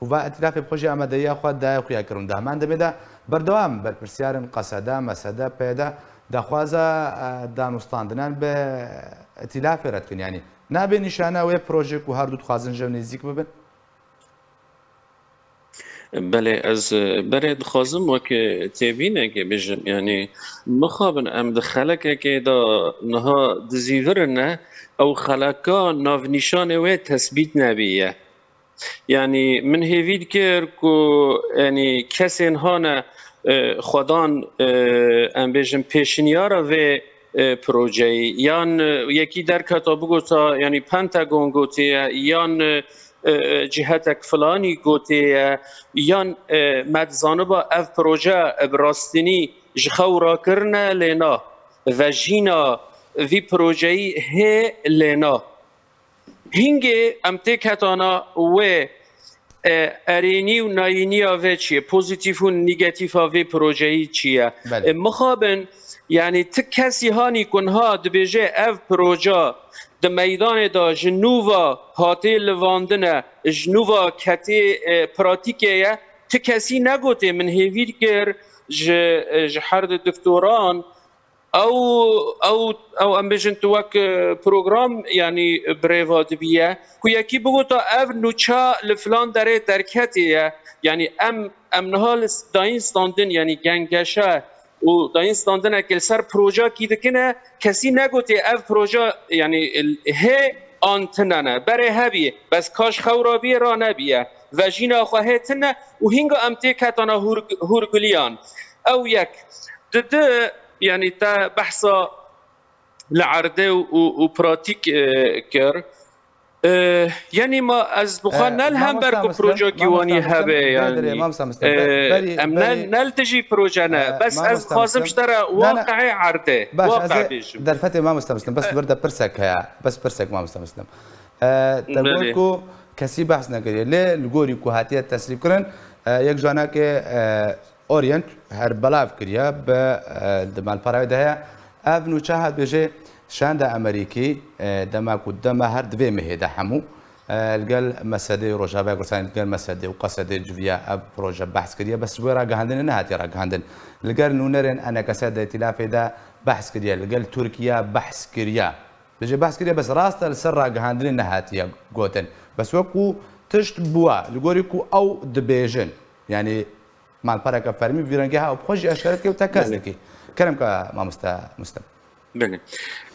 Û va îtîlafê bi xwe jî amadeyiya xwe daye xuya kirin. Di heman demê de berdewam berpirsiyarên Qeseda, Meseda, Peyda daxwaza, e, danûstandinan bi îtîlafê re dikin. Yanî nabê nîşana wê projê ku her du dixwazin ji hev nêzîk bibin? Belê, ez, e, berê dixwazim wek, e, têbînekê bijim. Yanî, mixabin em di xelekekê de niha dizîvirine, ew xeleka navnîşanê wê tesbît nebîye. Yanî, min hêvî dikir ku, yanî, kesên hane, e, xwedan, e, em bêjin pêşinyara vê, e, projeyî, yan, e, yekî derketa bigota, yanî Pentagon gotiye, yan, e, e, cihetek filanî gotiye, yan, e, me dizaniba ev proje, e, bi rastînî ji xew rakirine, lê na, vejîna vî projeyî hê, lê na. Hingê em têketana wê, e, erênî û nayîniya vê çi ye, pozîtîf û negatîfa vê projeyî çi ye? Belê. E, mixabin, yanî ti kesî hanî ku niha dibêje ev proje di meydanê de ji nû ve hatê livandine, ji nû ve ketê, e, pratîkê ye, ti kesî negotê. Min hêvî dikir ji, e, ji her du doktoran, Ew, ew, ew em bêjin tu wek, e, program, yanî bi rê ve dibiye. Ku yekî bigota ev nûça li filan derê derketê ye. Yanî em, em niha li s-, dayîn standin, yanî gengeşe û dayîn standinekê li ser projekî dikine, kesî negotiye ev proje, yanî, hê an tine ne. Berê hebî, bes kaş xew rabîye ra nebiye. Vejîna xwe hê tine û hînga em tê ketana hûr-, hûrgiliyan. Ew yek. Di di, yanî te behsa li erdê û, û, û pratîk, e, kir. E, yanî ma ez bi xwe, e, ne li hember ku projekî wanî hebe, yanî, e, em ne, ne li dijî proje ne. E, bes ez dixwazim ji te re waqiê erdê, waqe bêjim. Derfetê mamoste Muslim, bes vir de pirsek heye. Bes pirsek mamoste Muslim. E, te got ku kesî behs nekiriye. Lê li gorî ku hatiye teslîmkirin, e, yek janakê, e, Orient her belav kiriye, bi, e, di malperayê de heye. Ev nûçe hat bêjê şenda Amerîkî, e, dema ku dema her divê mehê de hemû, e, li gel mesedê Rojavayê Kurdistanê, li gel mesedê û qesedê civiya ev proje behs kiriye, bes ji bo ragihandinê nehatiye ragihandin. Li gel nûnerên enekese de îtîlafê de behs kiriye, li gel Tirkiye behs kiriye. Bêje behs kiriye, bes rast e li ser ragihandinê nehatiye gotin. Bes wekû tişt bûwa, li gorî ku ew dibêjin. Yanî malpereke fermî vî rengê ha, bi xwe jî eşare dike û tekez dikî. Kerem ke mamoste Muslim. Belê.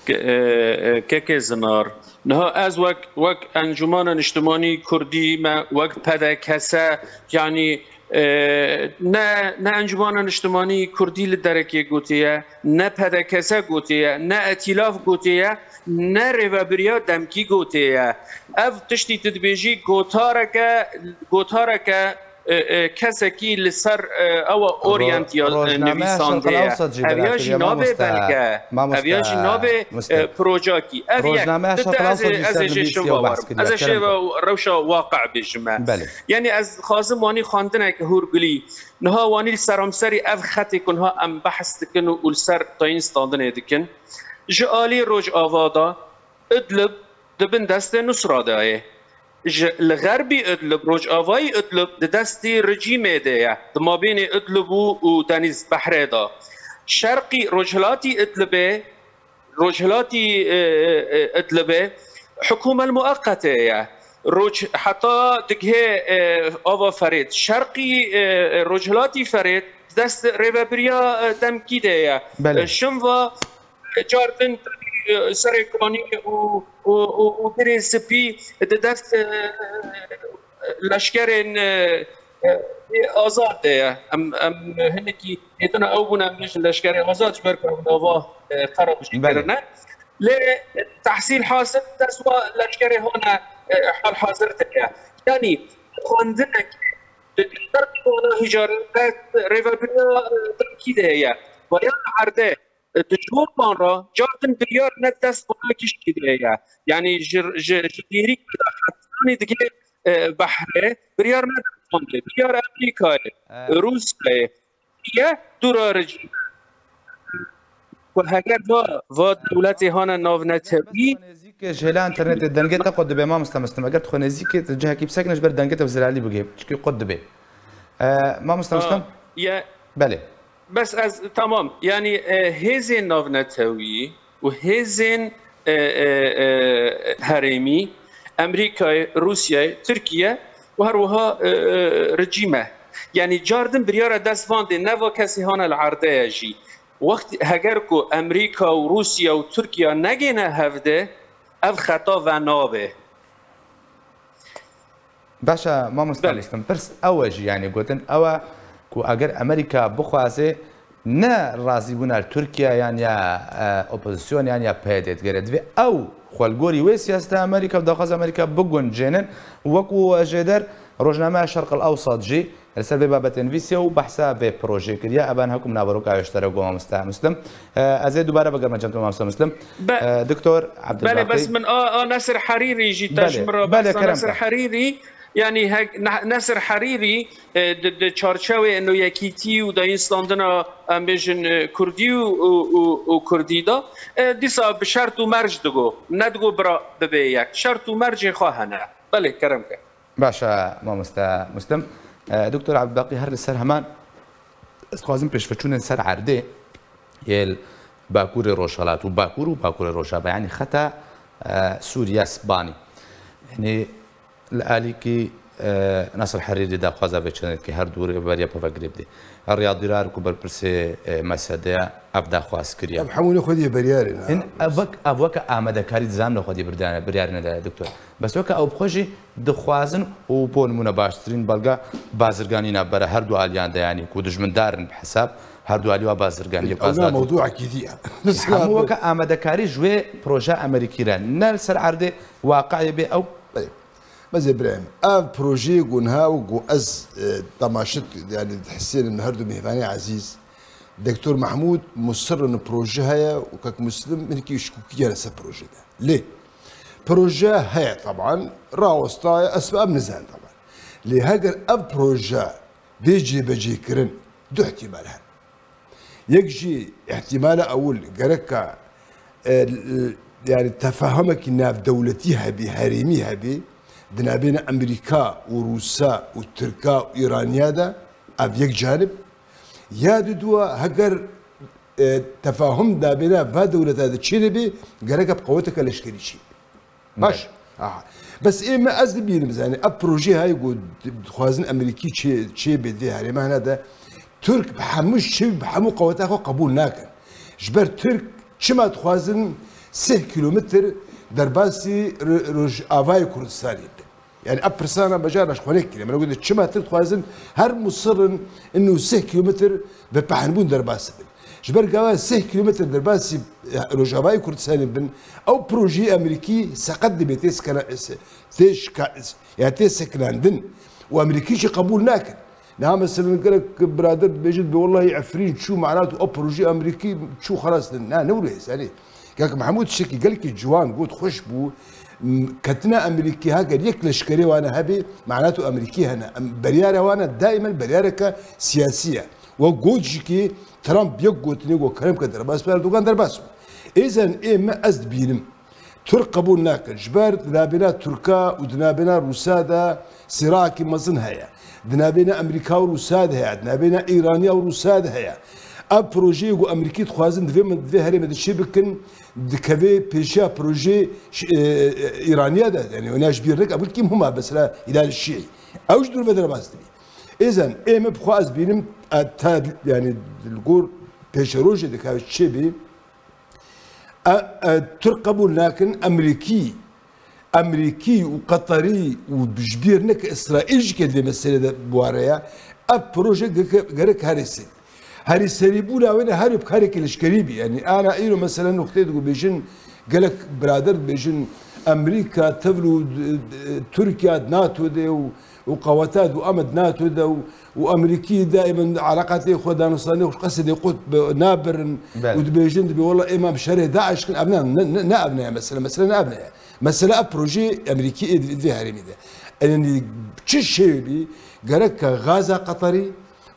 Ke-, e, e, kekê Zinar. Niha ez wek, wek Encûmana Niştimanî Kurdî me, wek P D K S, yanî, e, ne, ne Encûmana Niştimanî Kurdî li derekê gotiye, ne P D K S gotiye, ne Etîlaf gotiye, ne Rêvebiriya Demkî gotiye. Ev tiştî tu dibêjî gotareke, gotareke e, e, kesekî li ser, e, ewa Orient ya, e, nivîsandê ye. Ev ya jî nabe belge. Ev ya jî nabe, e, projekî. Ev yek. Dide ez ê, ez ê jê şiva werim. Ez ê şêva rewşa waqe bêjim me. Yanî ez dixwazim wanî xwendineke hûrgilî. Niha wanî li seramserî ev xetê ku niha em behs dikin û, û li ser tayîn standinê dikin. Ji alî Rojava de Idlib di bin destê Nusra de ye. Ji, li xerbî Idlib, rojavayî Idlib di destê rejîmê de ye. Di mabênê Idlib û, û Denîz Behrê de. Şerqî, rojhilatî Idlibê, rojhilatî, e, e, e, Idlibê hikûme mueqetê ye. Roj heta digihê, e, ava Ferêt. Şerqî, e, e, rojhilatî Ferêt di dest rêvebiriya, e, Demkî de ye. Belê. E, Şinva, Car din, e, Serê Kanî û, û, û, û Birê Spî di dest, e, leşkerên, e, e, Azad de ye. Em, em hinekî hêdina ew bûne, em bêjin leşkerê Azad, ji ber ku ew nava, e, xerab jî kirine. Lê tehsîl hasil dest wa leşkerê hane, e, hal hazir de ye. Yanî xwendinek di dervana hîjarê rêvebiriya, e, Demkî de heye. Bayan erdê, e, di ji wan re car din biryar ne dest vana giştî de ye. Yanî ji, ji, ji dêrî Kurdistanê digê, e, behrê biryar ne dest van de. Biryar Amerîkayê, Rûsyayê ye, dûra rejîm. Ku heger va, va dewletê hane navnetewî. Nêzîk ji hêla înternetê dengê te qut dibe, mamoste Muslim. Eger tu xwe nêzîkê, tu cihekî bisekine ji ber dengê te bi zilalî bigê. Çikî qut dibe. E, mamoste Muslim? Ye. Belê. Bes ez, tamam. Yanî, e, hêzên navnetewî û hêzên, e, e, e, herêmî, Amerîkayê, Rûsyayê, Tirkiye û her wiha, e, e, rejîme. Yanî car din biryara dest van dê, neva kesê hane li erdê ye jî. Wext heger ku Amerîka û Rûsya û Tirkiye negêne hevdê, ev xeta venabe. Baş e, mamoste Muslim, pirs ew e jî, yanî gotin ew e ku eger Amerîka bixwaze ne razîbûna li Tirkiye yan ya, e, opozîsyon yan ya P Y D digere, divê ew xwe li gorî wê siyaseta Amerîka û daxwaza Amerîka biguncênin. Wekû jêder, rojnameya Şerq el Ewsat jî li ser vê babetê nivîsiye û behsa vê projê kiriye. Evan hekum naveroka wê ji te re got, mamoste Muslim. E, ez ê dubare bigerime cem te, mamoste Muslim. E, Doktor Abdulbaqî. Belê, bes min a, a Nesir Herîrî jî te ji min re behsa Nesir Herîrî, yanî he-, Ne-, Nesir Herîrî, e, di, di çarçewê ino yekîtî û dayînstandina, em bêjin, e, Kurdî û, û, û, û Kurdî de, e, dîsa bi şert û merc digo, nedigo bira bibe yek. Şert û mercên xwe hene. Belê, kerem ke. Baş e, mamoste Muslim. E, Doktor Abdulbaqî, her li ser heman, ez dixwazim pêşveçûnên ser erdê yê li Bakurê Rojhelat û Bakur û Bakurê Rojava, yanî xeta, e, Sûriye Spanî. Yanî li alîkî, e, Nasir Herîrî daxwaza vê çendekî her du rêveberiya pevegirê bidê. Riyad Dîrar ku berpirsê, e, M S D ye, ev daxwaz kiriye. Em hemû ne xwedî beriyarê ne. Hin ev wek, ev weke amadekarî dizam ne xwedî biryarê, biryarê ne de doktor. Bes weke ew bi xwe jî dixwazin û bo nimûne baştirîn belge bazirganî navbera her du aliyan de, yanî ku dijmindar in bi hesab her du alî wa bazirganî. Ew na mewdûekî dî ye. Hemû weke amadekarî ji wê proje Amerîkî re ne li ser erdê waqiê bê ew. Belê. Mezê birayê min, ev projeyê ku niha û ku ez, e, temaşe, yanî dihesênim li her du mêvanê ezîz, Doktor Mehmûd musir in proje heye û kek Muslim hinkî şikûkî ye li ser projê de. Lê proje heye teban, rawestaye, ez em nizanin teban. Lê heger ev proje bê cêbecêkirin, du ihtimal hene. Yek jî ihtimala ewil gereka, e, l-, yanî tefahumekî navdewletî hebî, herêmî hebî, di navbêna Amerîka û Rûsa û Tirka û Îraniya de, ev yek canib. Ya dudua, heger, e, tefahum navbêna va dewleta de çênebê, gereka bi qeweteke leşkerî çêbê. Baş. Belê. Aha. Bes ê me ez dibînim, zanî, ev projeyê hayê ku dixwazin Amerîkî çê, çê bê dê herêmana de, Tirk bi hemû şev, bi hemû qeweta xwe qebûl nakin. Ji ber Tirk çima dixwazin sih kîlometr derbasî ro-, Rojavayê Kurdistanê bin? Yanî ev pirsana bejar re ji xwe nekiriye. Min gote çima Tirk dixwazin her musir in û sih kîlometr bi pehnbûn derbas bin. Ji ber gava sih kîlometr derbasî, e, Rojavayê Kurdistanê bin, ew projeyê Amerîkî seqet dibe, tê sekena-, se-, tê şika-, ya tê sekinandin û Amerîkî jî qebûl nakin. Niha mesela gelek birader dibêjin, dibê wellahî Efrîn çû, manat ew projeyê Amerîkî çû, xelas din. Na, ne wilo hêsanê. Kak Mehmûd tiştekî gelkî ciwan got, xweş bû. M-, ketina Amerîkî, heger yek leşkerê wane hebe, manat û Amerîkî hene. Em, beryara wane daîmen beryareke siyasî ye. We got jî kî Trump yek gotinê got kerem ke derbas be, Erdogan derbas bû. Êzen ê me ez dibînim. Tirk qebûl nakin. Ji ber di navbêna Tirka û di navbêna Rûsa de sîrakî mezin heye. Di navbêna Amerîka û Rûsa de heye. Di navbêna Îraniya û Rûsa de heye. Ev projeyê ku Amerîkî dixwazin di vê min, di vê herêmê de çê bikin, dikeve pêşiya projeyê ş-, e, e, Îraniya de. Yanî wina ji bîr neke, ev kî muhim e, mesela Hîlal Şîî. Ew ji dûr ve derbas dibî. Êzen, ê me bi xwe ez bînim, e, ta, yanî li gor pêşerojê dikeve çê bî. E, e, Tirk qebûl nakin, Amerîkî, Amerîkî û Qeterî û ji bîr neke Îsraîl jî ke di vê meselê de bi ware ye. Ev proje gerek, gerek herê ser. Herî serî bûna wê ne herî bi kareke leşkerî bî. Yanî ana îro mesela nuqteyê digo bêjin, gelek birader dibêjin, Amerîka tevlû, e, e, Tirkiya di NATO de û û qeweta du em di NATO de û, û Amerîkî daîmen eleqatê xwe, danûstandê xwe qesedê qut bi-, nabirin Belê. Û dibêjin, dibê wela êma bi şerê DAIŞ kin, ev ne, ne, ne, ne ev ne ye mesele, mesele ne ev ne ye. Mesele ev projeyê Amerîkî ê di vê herêmî de. Yanî çi şêwê bî, gerek ke gaza Qeterî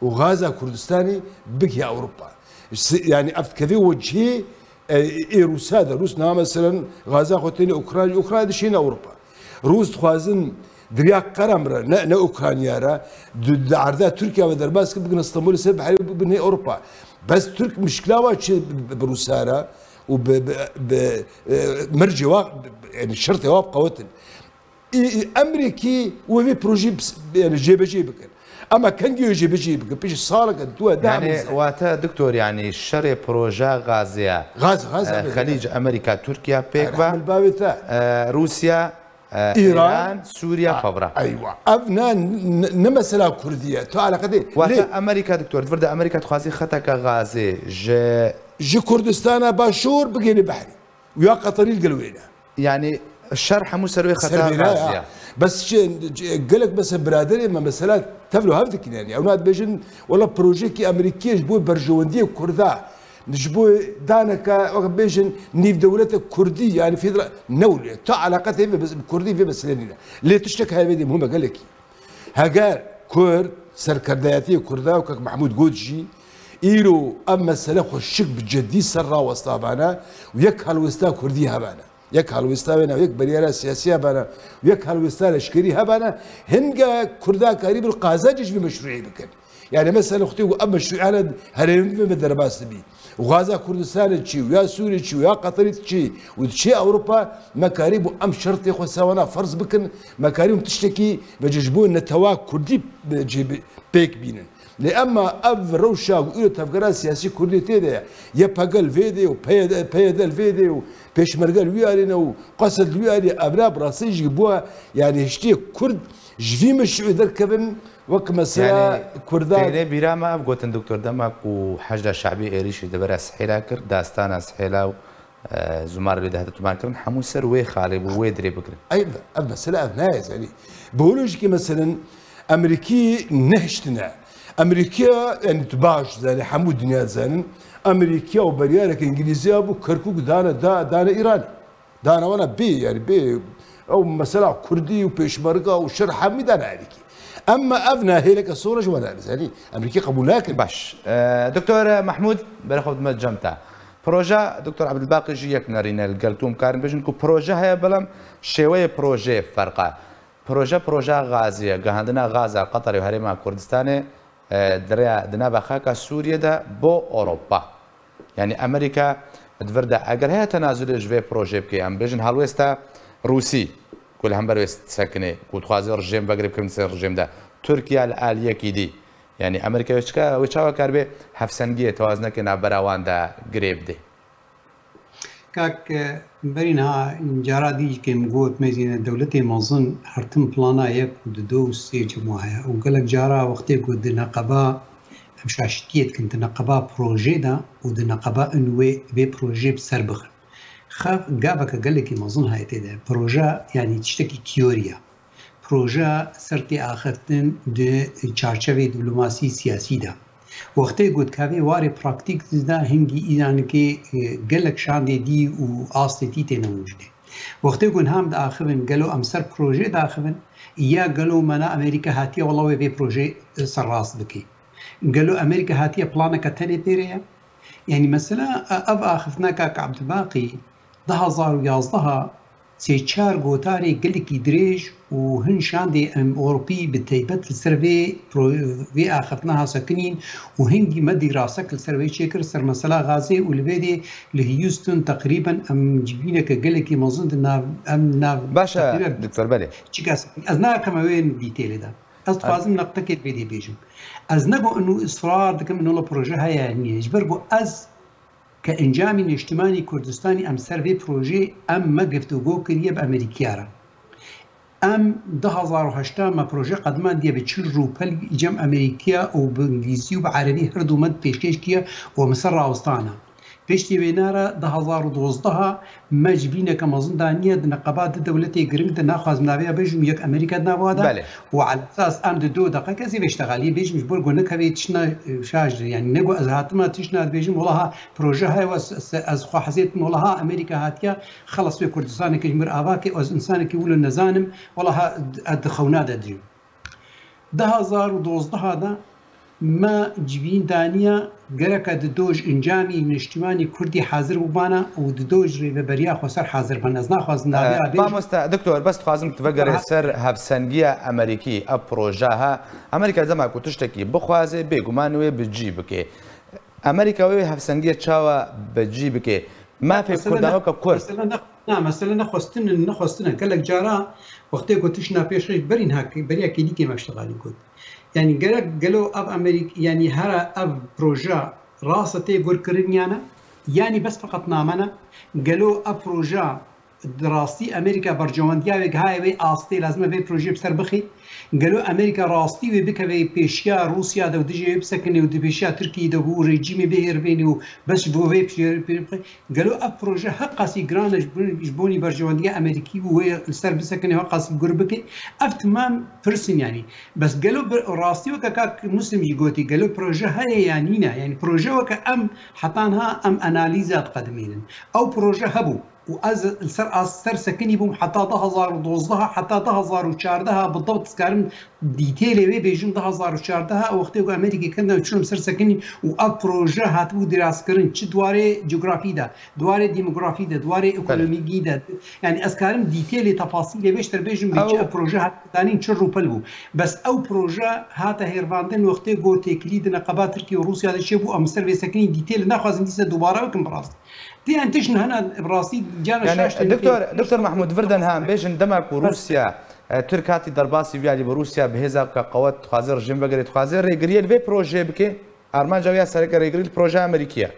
û gaza Kurdistanê bigihê Ewropa. Si-, yanî ev dikevê wecihê E, ê Rûsa de, Rûs niha meselen gaza xwe têne Ukrayna, Ukrayna dişîne Ewropa. Rûs dixwazin Derya Qeram re, ne, ne Ukrayna re, di, di erda Tirkiye ve derbas kir, bigin Stenbolê ser biherî, bigin Ewropa. Bes Tirk mişkila wa çi bi, bi Rûsa re û bi, bi, bi, e, mercê wa, bi, bi, yanî şertê wa bi qewet in. Î, î, Emerîkî wê vê projeyê bis-, yanî jêbecê bikin. Ema kengî wê jêbecê bikin? Piştî saleke, du, deh Yanî mîze. Wate doktor, yanî şerê proje Gazê ye. Gaz, Gaz, E, evet, Xelîc, evet. Amerîka, Tirkiye pêk ve. Rehmil bavê te. E, Rûsya, e, Îran. Îran, Sûriye, A, pevra. Eywa. Ev ne, ne, ne mesela Kurdî ye. Tu eleqe tê. Wate Lê Amerîka, doktor, di vir de Amerîka dixwazî xeteke gazê ji Ji Kurdistana Başûr bigihîne behrî. Û ya Qeterî li gel wê ne. Yanî şer hemû ser wê xeta Ser vê ne gazê ya. ye. Bes çi, çi, gelek mesela biraderê me mesela tevlo hev dikin yanî. Ew na dibêjin, wela projeyekî Amerîkî ye ji bo berjewendiyê Kurda, ji bo daneke, wek bêjin, nîvdewlete Kurdî, yanî federa-, ne wile. Tu eleqetê vê mes-, Kurdî vê meselê nîne. Lê tiştek heye vê dê muhim e gelekî. Heger Kurd, serkerdayetiyê Kurda û kek Mehmûd got jî, îro ev mesele xwe şik bi cidî ser rawesta bana û yek helwesta Kurdî hebana. Yek helwesta wêna, yek beryara siyasî hebana û yek helwesta leşkerî hebana, hinge Kurda karîbin qazancê ji vê meşrûyê bikin. Yani mesela xwetê ku ev meşrûiyane herêmê me derbas dibî. Û gaza Kurdistanê çi û ya Sûrî çi û ya Qeterî çi û diçê Ewropa, me karî bû em şertê xwe ser wana ferz bikin, me karî hûn tiştekî vece ji bo netewa Kurdî be-, cê be-, pêk bînin. Lê emma ev rewşa ku îro tevgera siyasî Kurdî tê de ye, Y P G li vê dê û P Y D, P Y D li vê dê û Pêşmerge li wî alî ne û Qesed li wî alî, ev ne bi rastî jî bû, yani hiştê Kurd ji vî meşrûyê derkevin wek mesela Yani, Kurda. Têne bîra me ev gotin Doktor dema ku Heşda Şebî êrîşî di vera Sihêla kir, dastana Sihêla û, e, Zumar lê dihate tomarkirin, hemû ser wê xalê bû, wê dirê bikirin. Ev, ev mesele ev nayê, yani. Biyolojikî meselen Amerîkî nehiştine. Amerîkiya, yani tu baş zanî, hemû dinya dizanin. Amerîkiya û beriyareke Îngilîziya bû Kerkûk dane, da, dane Îranê. Dana wana bê, yani bê, ew mesela Kurdî û Pêşmerga û şer hemî dana Amerîkî. Emma ev nahêleke sor e ji wana erizanî. Amerîkî qebûl nakin. Baş. E, Doktor Mahmûd, berê xwe dime cem te. Proje, Doktor Ebdulbaqî jî yek nerîne li gel tu em karin bêjin ku proje heye, belam şêweyê projeyê ferq e. Proje, projeya gazê ye, gihandina gaza Qeterê û Herêma Kurdistanê, e, di rêya, di nava xaka Sûriyê de bo Ewropa. Yani Amerîka di vir de eger heye tenazulê ji vê projeyê bike, em bêjin helwêsta Rûsî ku li hember wê sekinê, ku dixwaze rejêm vegire bikevin ser rejêm de, Tirkiye li aliyekî dî. Yani Amerîka wê çika, wê çawa karibe hevsengiyê, tewazinekê navbera wan de girê bide? Kak, e, berî niha cara dî kêm got, mezîne dewletê mezin her tim plana yek û di do û sê cem heye. Û gelek cara wextê ku di neqeba, em şaşitiyê dikin, di neqeba projê de û di neqeba in wê, vê projê bi ser bixin. Xev gaveke gelekî mezin heye tê de. Proje, yanî tiştekî tiyoriya. Proje ser tê axiftin di çarçevê dîplomasî siyasî de. Wextê got ka vê warê praktîk de hingî înanikê, e, gelek şandê dî û astê tî têne wijnê. Wextê got ham diaxivin, gelo em ser projê diaxivin, ya gelo mena Amerîka hatiye wela wê vê projê, e, serrast bike. Gelo Amerîka hatiye planeke tenê pê re ye? Yanî mesela, e, ev axiftina Kak Ebdulbaqî du hazar û yazdeh sê çar gotarê gelekî dirêj û hin şandê em Ewropî bi taybet li ser vê pro-, vê axiftina hasekinîn û hingî me dîrasek li ser wê çêkir, ser mesela Gazê û li vê dê li Houston teqrîben em civîneke gelekî mezin di nav, em nav Baş e, teqrîben Doktor, belê. Çikas, ez nakeme wê dîtêlê de. Ez Ez dixwazim neqtekê vê dê bêjim. Ez ne ku inu israr dikim, inu la proje heye, niye. Ji ber ku ez ke encamî Niştimanî Kurdistanî em ser vê projeyê em me giftûgo kiriye bi Amerîkiya re. Em du hazar û heşt me proje qedimandiye bi çil rûpel cem Amerîkiya û bi Îngilîzî û bi Erebî her du me pêşkêş kiye û em ser rawistana. Piştî wêna re du hazar û dozdeh me civîneke mezin daniye di neqeba di dewletê giring de, naxwazim naveya bêjim, yek Amerîka di nava de Belê. û elesas em di do deqeke ez ê vê ştexaliyê bêjim, ji bo ku nekevê tiştna, e, şaş, yanî ne ku ez hatime tiştna dibêjim, wela ha proje heye, ez, ez xwe hezêtim, wela ha Amerîka hatiye, xelas wê Kurdistaneke ji mir ava ke, ez însanekî wilo nezanim, wela ha ez di xewna de dijim. Du hazar û dozdeh de me civîn daniye, gereke di doj encamî niştimanî Kurdî hazir bûbana û di doj rêveberiya xweser hazir bin. Ez naxwazim Ee, naveya bêjim. Mamoste, doktor, bes dixwazim tu vegere Aha. ser hevsengiya Amerîkî, ev proje ha. Amerîka dema ku tiştekî bixwaze, bêguman wê bi cî bike. Amerîka wê hevsengiya çawa bi cî bike? Mafê Mesela Kurdan ne, weke Kurd. mesela ne, na, mesela nexwestin, nexwestin e. Gelek cara wextê ku tiştna pêşkêş berî niha, beriya kêdîkê me ştexalî got. Yani gerek gelo ev Amerîk-, yani hera ev proje rasa tê gurkirin ya ne? Yani bes feqet name ne? Gelo ev proje di rastî Amerîka berjewendiya wê gihaye wê astê, lazim e vê projeyê bi ser bixê? Gelo Amerîka rastî wê bikeve pêşiya Rûsya de û dijê wê bisekine û di pêşiya Tirkiyê de bû û rejîmê bihêrvêne û bes ji bo vê pê-, pê-, pê-, gelo ev proje heqasî giran e ji bo-, ji bonî berjewendiya Amerîkî û wê li ser bisekine heqasî gur bike? Ev timam pirs in yanî. Bes gelo bi rastî weke kak Muslim jî gotî, gelo proje heye ya nîne? Yanî proje weke em heta niha em analîza diqedimînin. Ew proje hebû. û ez li ser, ez ser sekinî bûm heta du hezar û dozdeh, heta du hezar û çardeh, bi dew dikarim dîtêlê wê bêjim, du hezar û çardeh, wextê ku Amerîkê kirine û çûm ser sekinî û ev proje hatibû diraskirin, çi di warê cografî de, di warê demografî de, di warê ekonomîkî de, yani ez karim dîtêlê, tefasîlê vê ji te bêjim, bê çi ev proje hat danîn, çi rûpel bû. Bes ew proje hate hêrvandin wextê ku têkilî di neqeba Tirkiye û Rûsya de çêbû, em ser vê sekinî dîtêlê naxwazin dîse dubare bikin bi rastî. Diyan tişt hene bi rastî cana Yani, şaş tê Doktor, Doktor Mahmud, vir de niha em bêjin dema ku Rûsya, e, Tirk hatî derbasî vî alî bi Rûsya bi hêza ke qewet dixwaze rejîm vegerê, dixwaze rêgiriyê li vê projeyê bike, armanca wê ya sereke rêgirî li projeya Amerîkî ye.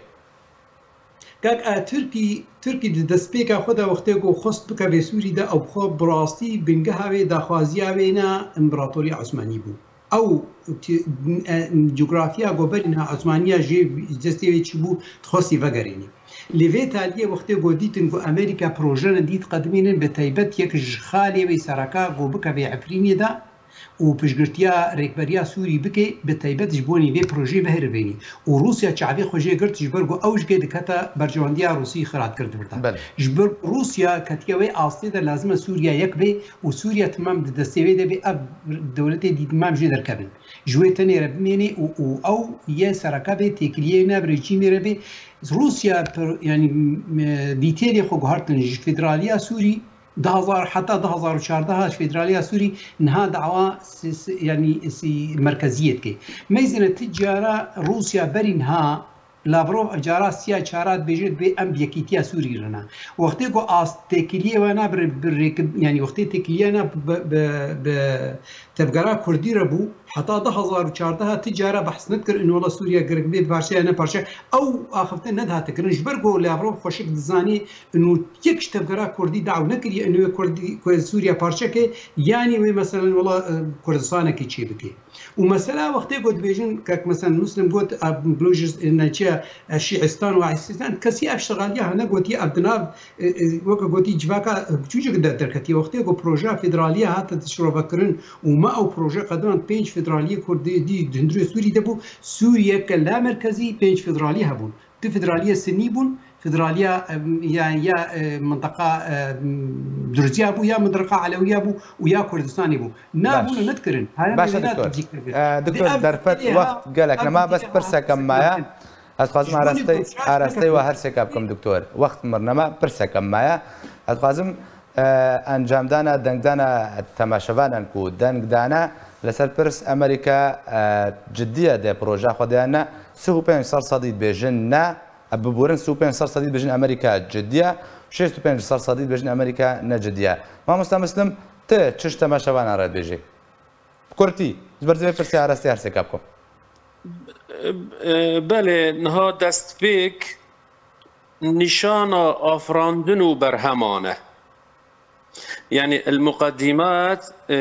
Kak, e, Tirkî, Tirkî di destpêka xwe de wextê ku xwest bike vê Sûrî de ew xwe bi rastî bingeha wê daxwaziya wê ne împaratoriya Osmanî bû. Ew ti-, e, cografiya ku berî niha Osmaniya jê ji destê wê çûbû, dixwestî vegerînî. Lê vê taliyê wextê ku dîtin ku Amerîka proje ne dî diqedimînin, bi taybet yek ji xalê wê sereka ku bike vê Efrînê de û piştgirtiya rêkberiya Sûrî bike, bi taybet ji bonî vê projeyê bihêrivênî. Û Rûsya çavê xwe jê girt, ji ber ku ew jikê dikete berjewendiya Rûsî xira dikir di vir de. Belê. Ji ber Rûsya ketiye wê astê de lazim e Sûriya yek bê û Sûriya timam di destê wê de bê, ev dewletê dî timam jê derkevin. Ji wê tenê re bimênê û, û ew yê sereke bê, têkiliyê ne bi rejîmê re bê. Rûsya pir-, yanî, m-, dîtêlê xwe guhertin ji federaliya Sûrî, du hezar, heta du hezar û çardeh ji federaliya Sûrî niha dawa si-, si-, yanî si-, merkeziyê dike. Meyzine ti cara Rûsya berî niha Lavrov ev cara siya çara dibêje, dibê em bi yekîtiya Sûrî re ne. Wextê ku ast têkiliyê we ne bi, bi rêkib-, yanî wextê têkiliya ne bi, bi, bi tevgera Kurdî re bû, heta du hezar û çardeh ti cara behs nedikir, in wela Sûriye gerek bê parçe ya ne parçe. Ew axiftin nedihate kirin. Ji ber ku Lavrov xweşik dizanî, in û yek ji tevgera Kurdî daw nekiriye, in wê Kurdî, ku Sûriye parçe ke, yanî wê meselen wela, e, Kurdistanekê çê bike. Û mesela wextê ku dibêjin, kek, mesela, Muslim got, a, Blûjis, e, ne çi ye, e, Şîistan û Aîsistan, kesî ev şixaliya hene gotiye, ev di nav, e, e, weke gotî civaka, e, çûcik de derketiye. Wextê ku projeya federaliya hate dişrovekirin û me ew proje qediran pênc federaliyê Kurdî dî di hundirê Sûrî de bû, Sûriyeke lamerkezî pênc federalî hebûn. Du federaliye Sinnî bûn, federaliya, em, ya, ya, e, minteqa, em, Durziya bû, ya minteqa Elewiya bû û ya Kurdistanê bû. Na Baş. Bûn nedikirin. Haya Baş e, mevîna Doktor. Cî kirin. E, Doktor, Di ev derfet dilê wext ha, gelek ev nema, bes dilê ha, pirseke maye. Ez dixwazim Ji bo arastey, nî arastey we pirseke her seka bikim, Doktor. Wext mir nema, pirseke maye. Ez dixwazim, e, encamdana, dengdana temaşevanan ku dengdana, لەسەر پرس ئەمریکا، ئە، جدیە دێ پرۆژە خۆ دەیان نە، سه و پنج سەد سەدی دبێژن نە، ئە، ببورن سه و پنج سەد سەدی دبێژن ئەمریکا جدیە، شێست و پنج سەد سەدی دبێژن ئەمریکا نە جدیە. مامۆستا مسلم، تە چش تەماشەوانان ڕێ دبێژی؟ بکورتی، ji ber zivê pirsê arastê her sêka bikim. Belê, niha destpêk nîşana afirandin û berheman e. Yani, el-muqeddimat, e,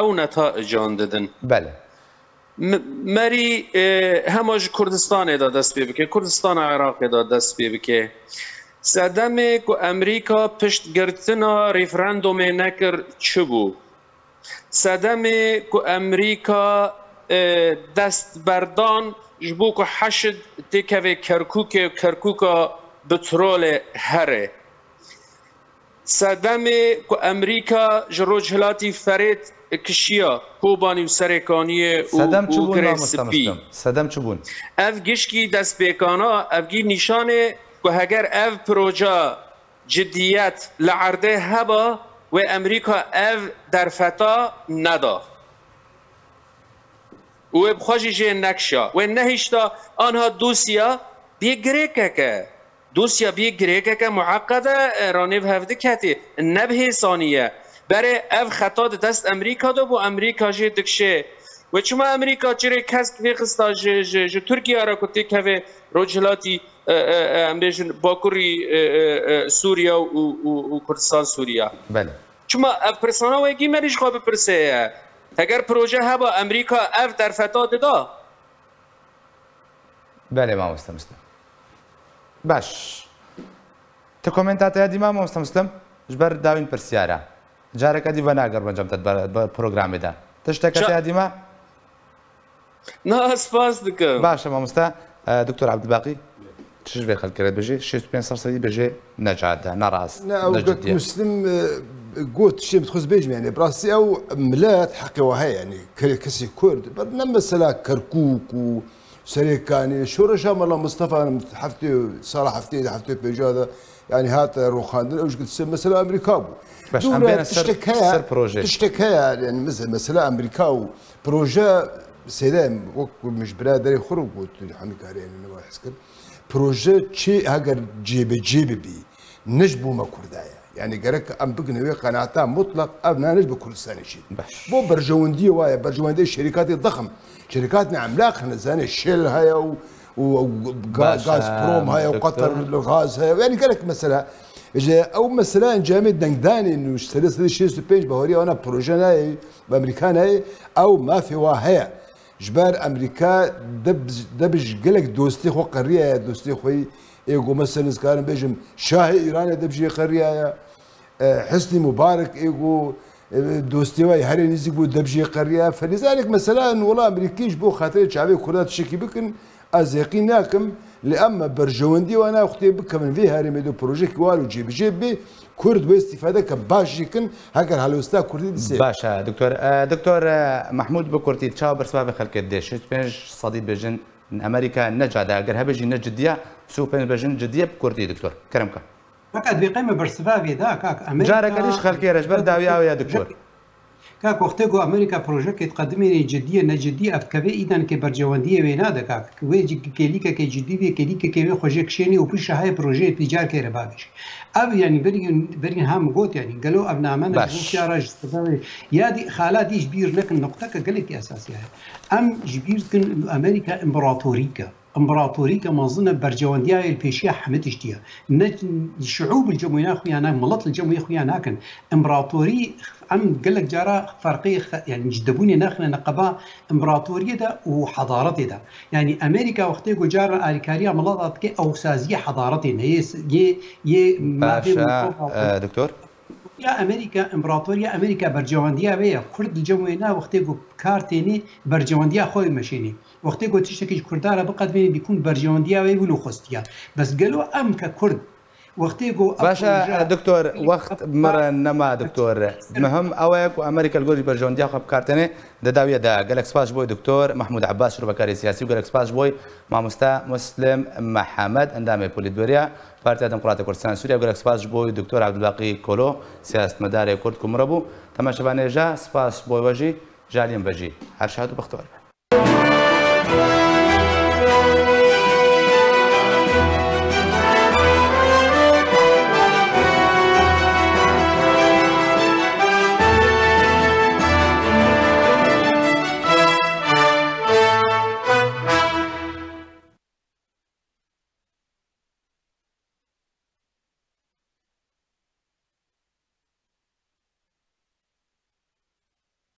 ew netaican didin. Belê. M-, merî, e, hema ji Kurdistanê de dest pê bike, Kurdistana Iraqê de dest pê bike. Sedemê ku Amerîka piştgirtina referandumê nekir, çi bû? Sedemê ku Amerîka, e, dest berdan ji bo ku Heşid têkeve Kerkûkê û Kerkûka petrolê here. Sedemê ku Amerîka ji Rojhilatî Ferêt kişiya Kobanî û Serêkaniyê û, Sedem çi û bûn, Girê mamosta Spî. Muslim? Sedem çi bûn? Ev gişkî destpêkana, ev gî nîşanê ku heger ev proje cidiyet li erdê heba, wê Amerîka ev derfeta neda. Û wê bi xwe jî jê nekişa. Wê nehişta anha dosya bê girêkeke. Dosya bê girêkeke mueqqede, e, ranêv hev diketê. Ne bi hêsanî ye. Berê ev xeta di dest Amerîka de bû, Amerîka jê dikişê. Wê çima Amerîka çirê kesk vêxista ji, ji, ji Tirkiye re ku têkeve Rojhilatî, e, e, e, em bêjin Bakurî, e, e, e, Sûriye û, û, û Kurdistan Sûriye? Belê. Çima ev pirsana wê gî merî ji xwe bipirsê ye? Heger proje heba, Amerîka ev derfeta dida? Belê, mamoste Muslim. Baş. Ti komenta te ya dî ma, mamoste Muslim? Ji ber dawîn pirsyara. Careke dî venager bêncem te bi, bi programê de. Tişteke Ça- te ya dî ma? Na, spas dikim. Baş e, mamoste, e, Doktor Abdulbaqî. Çi ji vê xelkê re dibêjê? Şêst û pênc ser sedî dibêjê ne cade, ne rast, ne ew gek Muslim got tiştê min dixwest bêjim, yani bi rastî ew milet heqê wa heye, yani kesê Kurd, ne mesela Kerkûk û Serêkanê, şoreşa Mela Mistefa heftê, sala heftê de, heftê pênca de, yani hate roxandin, ew jî mesela Amerîka bû. Beş, em bêne ser, ser proje. Tiştek heye, yani mesela Amerîka û proje sêde, wek min ji biraderê xwe re got, hemî karê yani ne hez kir. Proje çi heger cêbecê bibî, ne ji bo me Kurda ye. Yani gerek em bigine wê qenaeta mutlaq, ev ne, ne ji bo Kurdistanê jî. Bo berjewendiyê wa ye, berjewendiyê şerîkatê dixim. Şerîkatên emlak hene, zanê Shell heye û, û, û Ga-, Gazprom heye û Qatar li gaz heye. Yani gerek mesela, ji ew mesela encamê dengdanê nû ji sedî şêst û pênc bahoriya wana proje nayê, bi Amerîka nayê, ew mafê wa heye. Ji ber Amerîka de bi, de bi ji gelek dostê xwe qeriyaye, dostê xwe yî ê ku mesela ez karim bêjim şahê Îranê de bi jê qeriyaye, e, Husnî Mubarek ê ku, e, dostê wê herê nîzîk bû de bi jê qeriyaye. Felîzanek mesela wela Amerîkî ji bo xatirê çavê Kurda tiştekî bikin, ez yaqîn nakim, lê em me berjewendî wana wextê bikevin vê herêmê de projeyekî walo cêbicê bê, Kurd wê îstîfade ke baş jî kin, heger helwesta Kurdî disê. Baş e, doktor. E, doktor, e, Mehmûd bi kurtî çawa bersiva vê xelkê didê? Şêst û pênc sedî dibêjin Amerîka ne cade, eger hebe jî ne cidî ye, sî û pênc dibêjin cidî ye bi kurtî, doktor. Kerem ke. Feqet vê qey me bersiva vê da, kak, Amerîka. Careke dî ji xelkê re, ji ber dawiya wê ye, doktor. Kak, wextê ku Amerîka projekê diqedimê cidî ye, ne cidî, ev keve îden ke berjewendiyê wê nade, kak. Wê kêlîkeke cidî bê, kêlîkeke wê xwe jê kişênê û piştre heye projeyê pîcar kere bavêje. Ev, yanî berî, berî ha min got, yanî gelo ev name ne ji bo fiya re ji sebebê ya dî, xala dî ji bîr nekin, nuqteke gelekî esasî heye. Em ji bîr dikin Amerîka împaratorîk e. Împaratorîke mezin e, berjewendiya wê li pêşiya hemî tiştî ye. Ne şiûb li cem wê naxuya, ne milet li cem wê xuya nakin. Împaratorî em gelek cara ferqê xe-, yanî cidibûnê naxine neqeba împaratoriyê de û hedaretê de. Yanî Amerîka wextê ku cara alîkariya mileta dike, ew saziyê hedaretê ne, yê, yê, yê mafê. Baş e, doktor. Ya Amerîka, împaratoriya Amerîka berjewendiya wê ye. Kurd li cem wê ne, wextê ku kar tênê berjewendiya xwe wê meşênê. Wextê ku tiştekî ji Kurda re biqedimêne bîkûn berjewendiya wê wilo xwestiya. Bes gelo em ke Kurd, wextê ku ev Baş e, proje doktor, wext mi re nema, doktor. Muhim ew e ku Amerîka li gorî berjewendiya xwe bi kar têne, di dawiye de. Gelek spas ji bo doktor Mahmûd Ebbas, şirovekarê siyasî, û gelek spas ji bo mamoste Muslim Mihemed, endamê Polîtbûroya Partiya Demokratê Kurdistan Sûriye, û gelek spas ji bo doktor Abdulbaqî Kolo, siyasetmedarê Kurd ku mi re bû. Temaşevanê hêja, spas ji bo we jî, ji aliyên ve jî. Her şad û bextewar be.